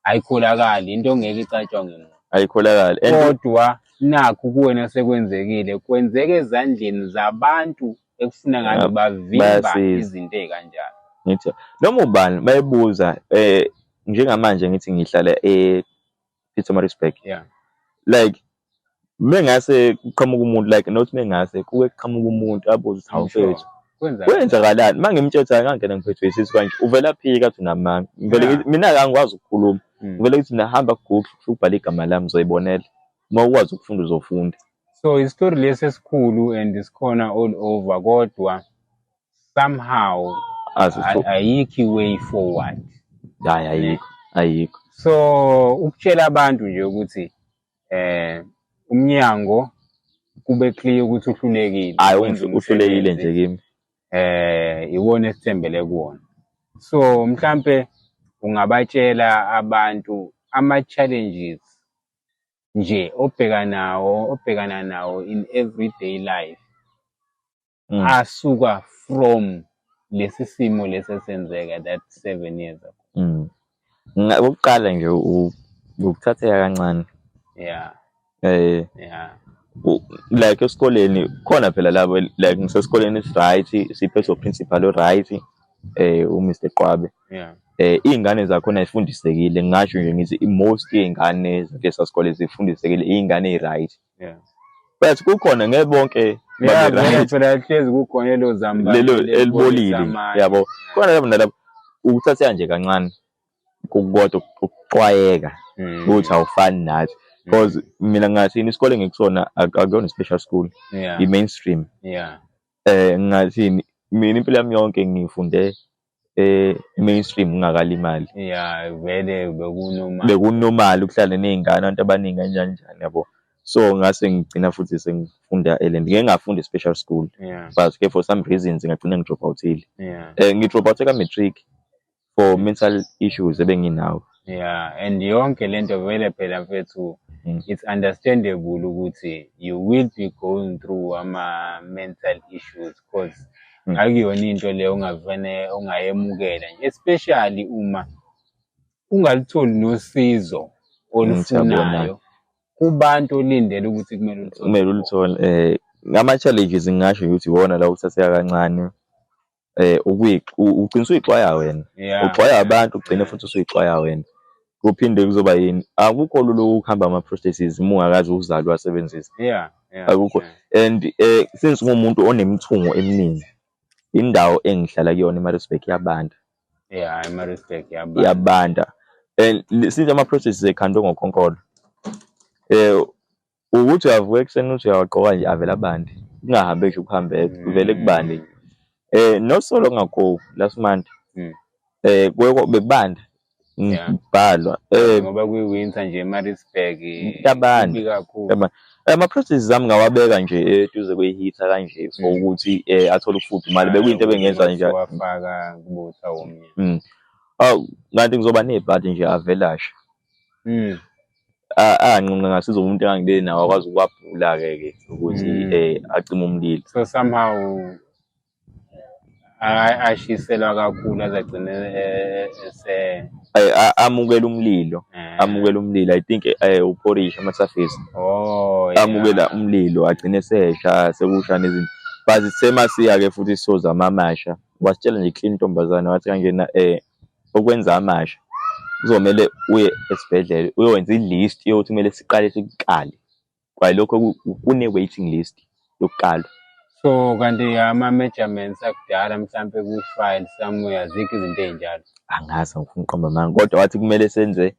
Ayikholakali into ongeke icatshangwe muntu. Ayikholakali and Kodwa nakhu kuwena sekwenzekile, kwenzeka ezandleni zabantu ekufuna ngabe bavimba Bayasiza. izinto ey'kanjalo. Ngithi noma ubani bayibuza, njengamanje ngithi ngihlala e Pietermaritzburg, like mengase kuqhamuka umuntu, like not mengase kuke kuqhamuka umuntu abuze ukuthi, "Hawu mfethu, Kwenza kwenzakalani?" Uma ngimtshela ngangena ngiphethwe isisu kanje, uvela aphika athi unamanga. Ngivele ngithi mina angikwazi ukukhuluma, ngivele ngithi mina hamba ku-Google, ubhale igama lami, uzoyibonela. Uma ukwazi ukufunda uzofunda. So isitori lesi esikhulu and sikhona all over, kodwa somehow ayikho i-way forward. Hayi, ayikho, ayikho. So ukutshela abantu nje ukuthi umnyango kube clear ukuthi uhlulekile. Hayi, Wenza uhlulekile umsebenzi. Nje kimi. Iwona esithembele kuwona. So mhlambe ungabatshela abantu ama challenges nje obhekana nawo in everyday life asuka from lesi simo lesi esenzeka that 7 years ago. Okokuqala nje ukuthatheka kancane. Like esikoleni khona phela labo, like ngisesikoleni esi-right, siphethwe u-principal o-right, u-Mr Qwabe. Iy'ngane zakhona zifundisekile, ngingasho nje ngithi most iy'ngane zakulesa sikole zifundisekile, iy'ngane ey'right. But kukhona, ngeke bonke babe vele right. Phela hlezi kukhona elo zambane Lelo elibolile, yabo, khona lapho nalapho ukuthatheka nje kancane kukodwa, ukuxwayeka ukuthi awufani nathi, because mina ngingathini, isikole engikusona akuyona i-special school, i-mainstream. Ngingathini, mina impilo yami yonke ngifunde mainstream ngingakalimali. Yeah, vele bekunormal. Bekunormal ukuhlala ney'ngane, abantu abaningi, kanjani njani, yabo. So ngase ngigcina futhi sengifunda eland, ngeke ngafunda i-special school, but ke for some reasons ngagcina ngi-drop out-ile. Ngi-drop out ka-matric for mental issues ebenginawo. Yeah, and yonke lento vele phela mfethu, it's understandable ukuthi you will be going through ama mental issues, because akuyona into leyo ongavane ongayemukela nje, especially uma ungalutholi nosizo olufunayo kubantu olindele ukuthi kumele uluthole. Kumele uluthole. Ngama-challenges ngingasho ukuthi iwona la uthatheka kancane, ugcina usuyixwaya wena, uxwaya abantu, ugcine futhi usuyixwaya wena. Kuphinde kuzoba yini, akukho lula ukuhamba ama-prosthesis uma ungakaze uzalwe uwasebenzise. Akukho. And since nguwumuntu onemithungo eminingi, indawo engihlala kuyona eMaritzburg iyabanda. Yeah, eMaritzburg iyabanda. Iyabanda, and since ama-prosthesis ekhandwe ngokhonkolo, ukuthi uyavuka ekuseni uthi uyawagqoka nje, avele abande, kungahambe nje ukuhambeka, kuvele kubande. Not so long ago, last month, kuke bekubanda, ngibhalwa Ngoba kuyi-winter nje eMaritzburg. Kuyabanda. Kubi kakhulu. Kuyabanda. Ama-prosthesis ami ngawabeka nje eduze kwe-heater kanje for ukuthi athole ukufudumala, bekuyinto ebengenza nje. Wafaka kubutha womnyama. Awu, kanti ngizoba nebhadi nje, avele asha. Anqunqa, ngasiza umuntu engangibe nawo, akwazi ukuwabhula-ke ke ukuthi acime umlilo. So somehow ashiselwa kakhulu azagcine ese Amukela umlilo, amukela umlilo, I think uphorisha amathafisi. Amukela umlilo, agcine sesha, sekusha nezinto. But semasiya-ke futhi sozama amasha, wasitshela nje clean intombazane, wathi kanjena okwenza amasha. Kuzomele uye esibhedlela uyowenza i-list yokuthi kumele siqale sikukale. Kwalokho kune-waiting list yokukalwa. So kanti ama-measurements akudala mhlampe kwi-file somewhere, azikho izinto ey'njalo? Angazi, angifuni ukuqamba amanga, kodwa wathi kumele senze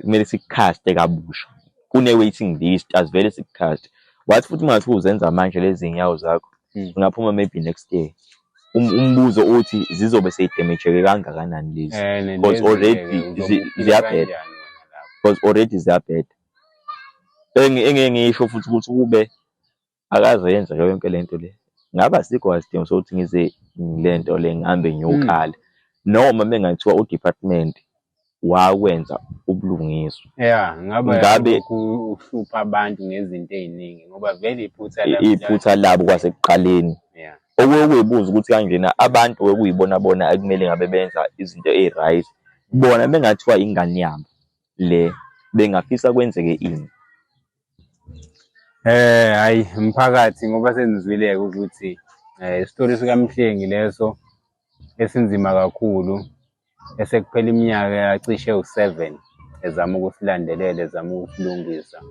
kumele sikukhaste kabusha. Kune-waiting list, asivele sikukhaste. Wathi futhi uma ngathiwa uzenza manje lezi zinyawo zakho, ungaphuma maybe next year. Umbuzo uthi zizobe seyidemejeke kangakanani lezi? Because already ziyabheda. Because already ziyabheda. Engeke ngisho futhi ukuthi kube akaze yenze yonke lento le. Ngabe asikho isidingo sokuthi ngize lento le ngihambe ngiyokala. Noma mengathiwa u-department wakwenza ubulungiswa. Yeah, ngabe Ngabe uhlupha abantu ngezinto ey'ningi ngoba vele iphutha labo iphutha labo kwasekuqaleni. Okuyibuza ukuthi kanjena abantu okuyibona bona ekumele ngabe benza izinto ey'right, bona bengathiwa ingane yabo le bengafisa kwenzeke ini? Hayi mphakathi, ngoba senizwile-ke ukuthi isitori sikaMhlengi leso esinzima kakhulu, esekuphela iminyaka yacishe u-7 ezama ukusilandelela, ezama ukusilungisa.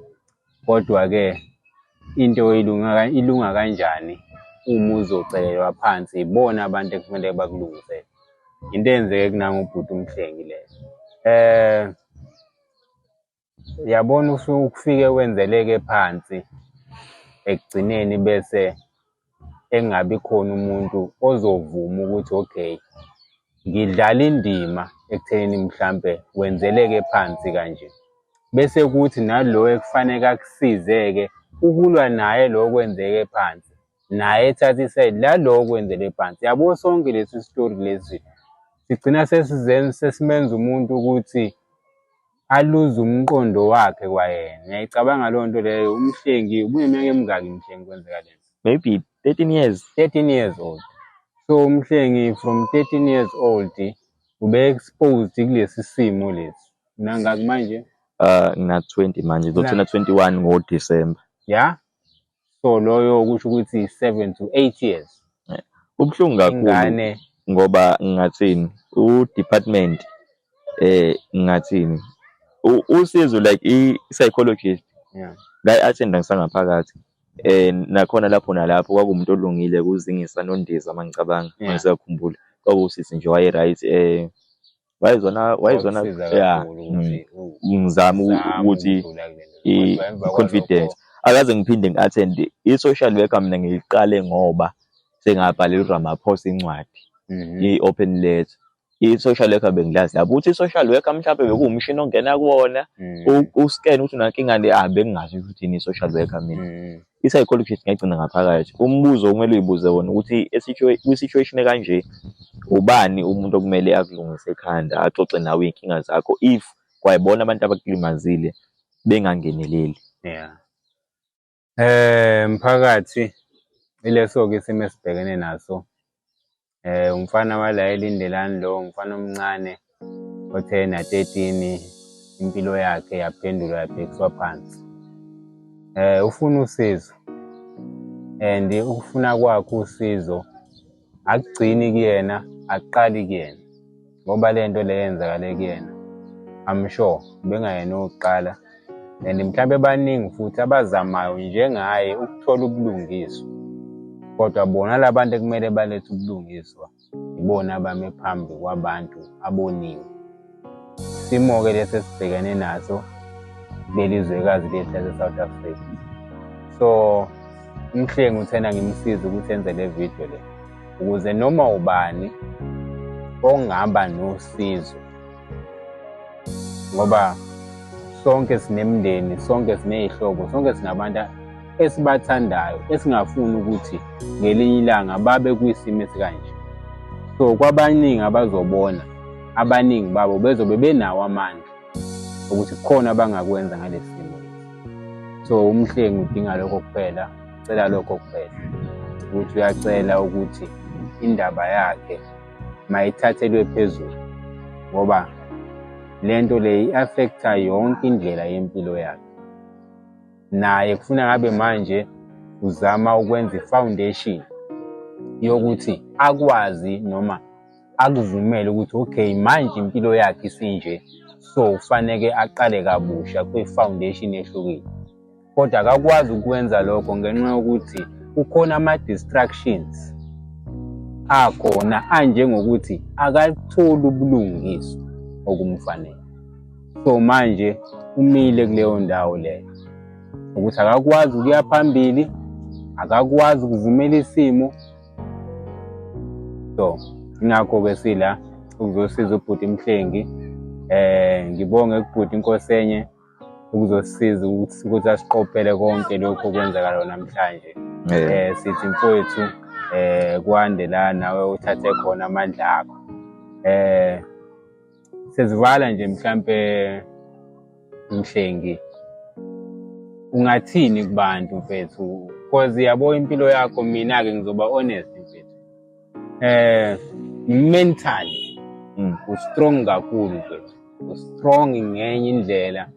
Kodwa-ke into ilunga kanjani uma uzocelelwa phansi ibona abantu ekufanele bakulungisele? Into eyenzeke kunangu ubhuti uMhlengi leyo. Uyabona ukufike wenzeleke phansi ekugcineni bese engabi khona umuntu ozovuma ukuthi okay, ngidlala indima ekuthenini mhlampe wenzeleke phansi kanje. Bese kuthi nalo ekufaneke akusize-ke ukulwa naye lo okwenzeke phansi, naye ethathe isayidi lalo okwenzele phansi. Yabo sonke lesi sitori lesi sigcina sesimenza umuntu ukuthi aluze umqondo wakhe kwayena. Ngiyayicabanga leyo nto leyo. UMhlengi ubuneminyaka emingaki Mhlengi kwenzeka lento? Maybe 13 years. 13 years old. So uMhlengi from 13 years old ube exposed kulesi simo lesi. Unangaki manje? Ngina 20 manje, ngizothuna 21 ngoDecember. Yeah. So loyo kusho ukuthi 7 to 8 years. Kubuhlungu kakhulu Ingane ngoba ngingathini, u-department ngingathini, usizo like i-psychologist ngayi-attenda ngisangaphakathi. Nakhona lapho nalapho kwakuwumuntu olungile kuZingisa Nondiza mangicabanga, mangisakhumbula. Kwakuwusisi nje waye-right, wayezona Wakusiza yeah, kakhulu ukuthi ngizame uzame ukuthi ukudlula kule nto. Kodwa emva i-confidence. kwalokho Akaze ngiphinde ngi-attend i-social worker, mina ngiyiqale ngoba sengabhalela uRamaphosa incwadi, i-open letter. I-social worker bengilazi yabo ukuthi i-social worker mhlawumbe bekuwumshini ongena kuwona, uscan ukuthi unankinga le, bengingazi ukuthi yini i-social worker mina. I-psychologist ngagcina ngaphakathi. Umbuzo okumele uyibuze wona ukuthi kwi-situation ekanje, ubani umuntu okumele akulungise ekhanda, axoxe nawe iy'nkinga zakho if kwayibona abantu abakulimazile bengangeneleli. Yeah. Mphakathi, ileso-ke isimo esibhekene naso. Umfana wala eLindelani lo, umfana omncane othe na 13 impilo yakhe yaphendulwa yabhekiswa phansi. Ufuna usizo and ukufuna kwakhe usizo akugcini kuyena, akuqali kuyena, ngoba le nto le yenzakale kuyena I'm sure bengayena owokuqala and mhlawumbe baningi futhi abazamayo njengaye ukuthola ubulungiswa, kodwa bona labantu ekumele balethe ubulungiswa ibona abame phambi kwabantu aboniwe. Isimo-ke lesi esibhekene naso kuleli zwekazi lethu lase-South Africa. So uMhlengi uthena ngimsize ukuthi enze le video le ukuze noma ubani ongaba nosizo, ngoba sonke sinemindeni, sonke siney'hlobo, sonke sinabantu esibathandayo esingafuni ukuthi ngelinye ilanga babe kwisimo esikanje. So kwabaningi abazobona, abaningi babo bezobe benawo amandla ukuthi kukhona abangakwenza ngalesi simo lesi. So uMhlengi udinga lokho kuphela, ucela lokho kuphela, ukuthi uyacela ukuthi indaba yakhe mayithathelwe phezulu, ngoba lento le i-affecta yonke indlela yempilo yakhe. Naye kufuna ngabe manje uzama ukwenza i-foundation yokuthi akwazi noma Akuvumele ukuthi okay, manje impilo yakhe isinje, so kufaneke aqale kabusha kwi-foundation ehlukile, kodwa akakwazi ukwenza lokho ngenxa yokuthi kukhona ama-distractions akhona anjengokuthi akatholi ubulungiswa okumfanele. So manje umile kuleyo ndawo leyo ukuthi akakwazi ukuya phambili, akakwazi ukuvumela isimo. So ingakho-ke sila ukuzosiza ubhuti Mhlengi. Ngibonge kubhuti Inkosenye ukuzosiza ukuthi asiqophele konke lokhu okwenzakalayo namhlanje. Sithi mfowethu, kwande la nawe uthathe khona amandla akho. Sesivala nje, mhlampe Mhlengi, ungathini kubantu mfethu? Cause yabo impilo yakho, mina-ke ngizoba honest mfethu, mentally u-strong kakhulu mfethu, u-strong ngenye indlela,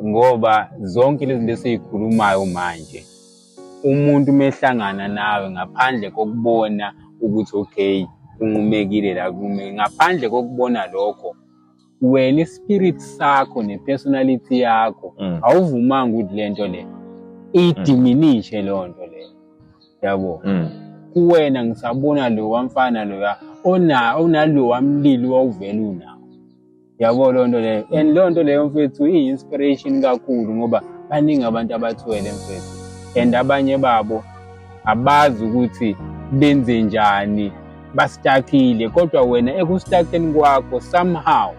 ngoba zonke lezi zinto esiyikhulumayo manje, umuntu mehlangana nawe, ngaphandle kokubona ukuthi okay, kunqumekile la, kunqumekile, ngaphandle kokubona lokho, wena i-spirit sakho ne-personality yakho awuvumanga ukuthi lento le i-diminishe leyo nto leyo, yabo. Kuwena ngisabona lo wamfana loya ona onalowa mlilo wawuvela unawo, yabo, leyo nto leyo. And leyo nto leyo mfethu iyi-inspiration kakhulu, ngoba baningi abantu abathwele mfethu, and abanye babo abazi ukuthi benze njani, ba-stuckile, kodwa wena eku-stuckeni kwakho somehow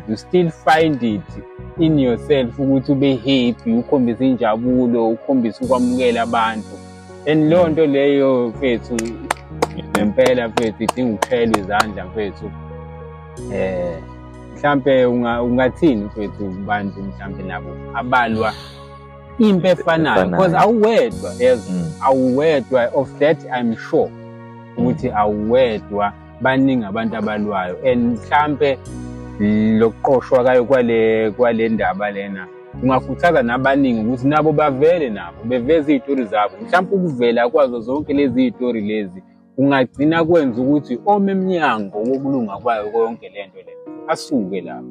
you still find it in yourself ukuthi ube happy, ukhombise injabulo, ukhombise ukwamukela abantu. And leyo nto leyo mfethu, ngempela mfethu, idinga ukushayelwa izandla mfethu. Mhlampe ungathini mfethu kubantu mhlampe nabo abalwa impi efanayo? Because awuwedwa, yes, awuwedwa, of that I'm sure ukuthi awuwedwa, baningi abantu abalwayo. And mhlampe lokuqoshwa kayo kwale ndaba lena kungakhuthaza nabaningi ukuthi nabo bavele, nabo beveze iy'tori zabo. Mhlawumpe ukuvela kwazo zonke lezi iy'tori lezi kungagcina kwenza ukuthi ome emnyango wokulunga kwayo yonke le nto le asuke lapho.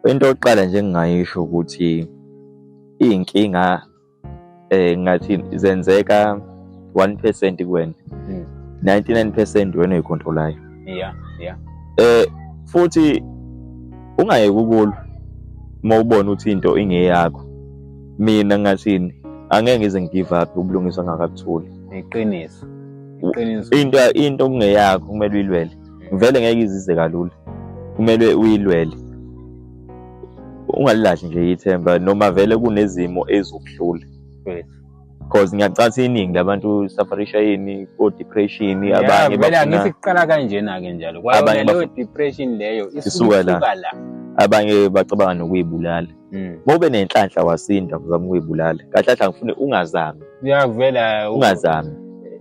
Into yokuqala nje engingayisho ukuthi iy'nkinga ngathi zenzeka 1% kuwena, 99% wena oyi-controlayo. Futhi ungayeki ukulwa uma ubona ukuthi into ingeyakho. Mina ngathini, angeke ngize ngi-give up ubulungiswa ngakabutholi. Iqiniso, iqiniso. Into okungeyakho kumele uyilwele. Vele ngeke izize kalula, kumele uyilwele, ungalilahli nje ithemba noma vele kunezimo ezokuhlula, because ngiyacatha iningi labantu sufferisha yini ko-depression. Abanye vele angithi kuqala kanjena-ke njalo kwayona leyo depression leyo. Isuka la. Isuka la. Abanye bacabanga nokuyibulala. Uma ube nenhlanhla wasinda uzama ukuyibulala, kahle kahle angifuni ungazami. Uyakuvela. Ungazami.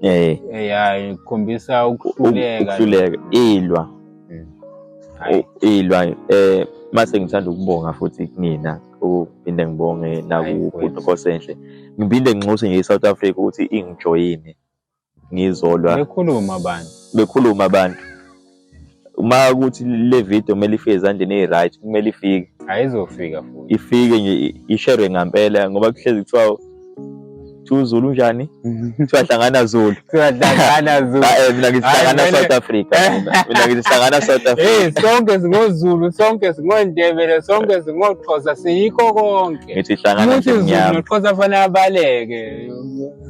Ya, ikhombisa ukuhluleka. Ukuhluleka, ilwa. Hhayi. Ilwa. Mase ngithanda ukubonga futhi kunina, ukuphinde ngibonge nakubhuti Nkosenhle, ngiphinde nginxuse nje i-South Africa ukuthi ingijoyine ngizolwa. Bekhuluma abantu. Bekhuluma abantu. Uma ukuthi le video kumele ifike ezandleni eyi-right, kumele ifike. Ayizofika futhi. Ifike nje, i-sharwe ngampela, ngoba kuhlezi kuthiwa uZulu unjani, kuthiwa hlangana Zulu. Siyahlangana Zulu. Mina ngithi hlangana South Africa, mina ngithi hlangana South Africa. Hey, sonke singoZulu, sonke singoNdebele, sonke singoXhosa, siyikho konke. Ngithi hlangana nje mnyama. NoXhosa fanele abaleke,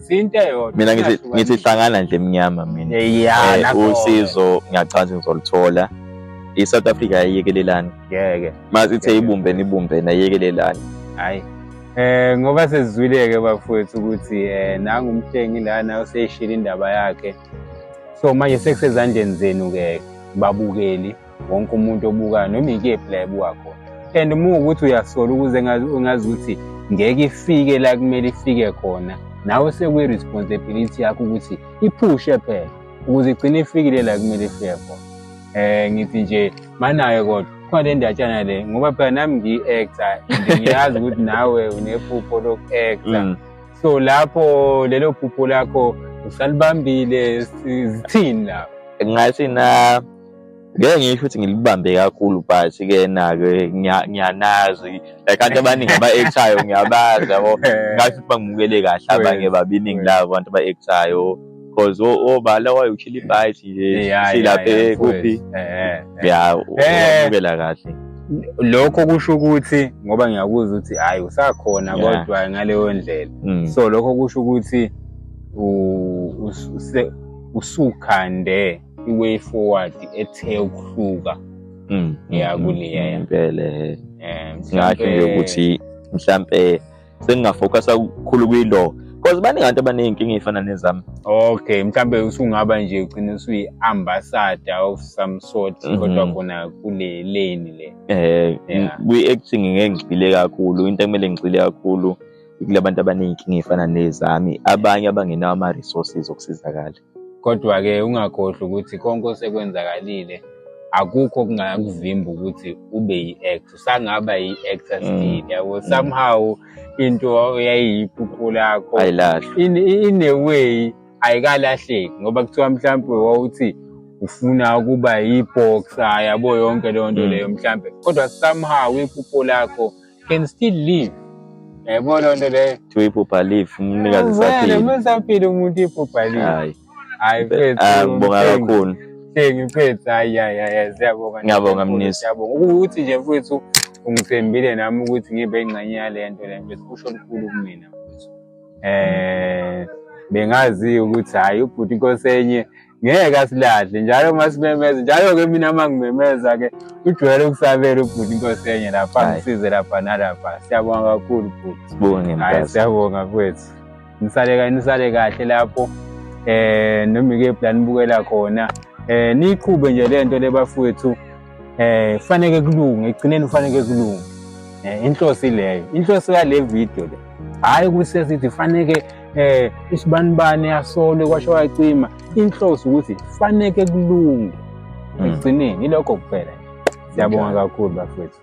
sinto eyodwa. Mina ngithi hlangana nje mnyama mina. Usizo ngiyacathi ngizoluthola. I-South Africa ayiyekelelani. Ngeke. Mase ithe ibumbene, ibumbene, ayiyekelelani. Hayi. Ngoba sesizwile-ke bafowethu ukuthi nangu uMhlengi lana useyishilo indaba yakhe. So manje sekusezandleni zenu-ke babukeli, wonke umuntu obukayo noma ikephi la ebuka khona. And uma ukuthi uyasola ukuze ungazi ukuthi ngeke ifike la kumele ifike khona, nawe sekuyi-responsibility yakho ukuthi iphushe phela ukuze igcine ifikile la kumele ifike khona. Ngithi nje manayo, kodwa khona le ndatshana le, ngoba phela nami ngiyi-actor and ngiyazi ukuthi nawe unephupho loku-actor. So lapho lelo phupho lakho usalibambile, zithini lapho? Ngathi na ngeke ngisho ukuthi ngilibambe kakhulu, but ke na-ke ngiyanazi, like abantu abaningi aba-actayo ngiyabazi, yabo. Ngathi ukuthi bangimukele kahle abanye babiningi labo bantu aba-actayo, cause obala waye uChili Bites nje silapha kuphi, ya, wamukela kahle. Lokho kusho ukuthi, ngoba ngiyakuzwa ukuthi hayi, usakhona, kodwa ngaleyo ndlela. So lokho kusho ukuthi usukhande i-way forward ethe ukuhluka. Ya, kuleya. Impela. Ngingasho nje ukuthi mhlampe sengingafocusa kakhulu kwi-law, because baningi abantu abaney'nkinga ey'fana nezami. Okay, mhlambe usungaba nje ugcine usuyi-ambassador of some sort, kodwa khona kule lane le. Kwi-acting ngeke ngigxile kakhulu. Into ekumele ngigxile kakhulu kulabantu abaney'nkinga ey'fana nezami, abanye abangenawo ama-resources okusizakala. Kodwa-ke ungakhohlwa ukuthi konke osekwenzakalile akukho okungakuvimba ukuthi ube yi-actor, usangaba yi-actor still, yabo. Somehow into eyayiyiphupho lakho Ayilahlwa. in a way ayikalahleki, ngoba kuthiwa mhlampe wawuthi ufuna ukuba yi-boxer, yabo, yonke leyo nto leyo mhlampe, kodwa somehow iphupho lakho can still live, yabo, leyo nto leyo. Kuthiwa iphupha live, umnikazi Vele, saphila. uma esaphila umuntu iphupha live. Hayi. Hayi mfethu. Ah, ngibonga kakhulu. Mhlengi mfethu, hayi hayi hayi, siyabonga. Ngiyabonga, Mnisi. Siyabonga ukuthi nje mfethu ungithembile nami ukuthi ngibe ingxenye yale nto le, mfethu, kusho lukhulu kumina, mfethu. Bengazi ukuthi hayi, ubhuti inkosi enye ngeke asilahle njalo uma simemeza njalo-ke. Mina uma ngimemeza ke ujwayele ukusabela ubhuti inkosi enye lapha, Hayi. ngisize lapha nalapha. Siyabonga kakhulu, bhuti. Sibonge. Hayi. Ngempela. Siyabonga mfethu, nisale nisale kahle lapho, noma ikephi la nibukela khona. Niyiqhube nje lento le, bafowethu. Kufaneke kulunge ekugcineni, kufaneke kulunge. Inhloso ileyo, inhloso yale video le, hhayi ukuthi sesithi faneke isibanibani yasolwe kwasho wacima. Inhloso ukuthi faneke kulunge ekugcineni, ilokho kuphela. Siyabonga kakhulu, bafowethu.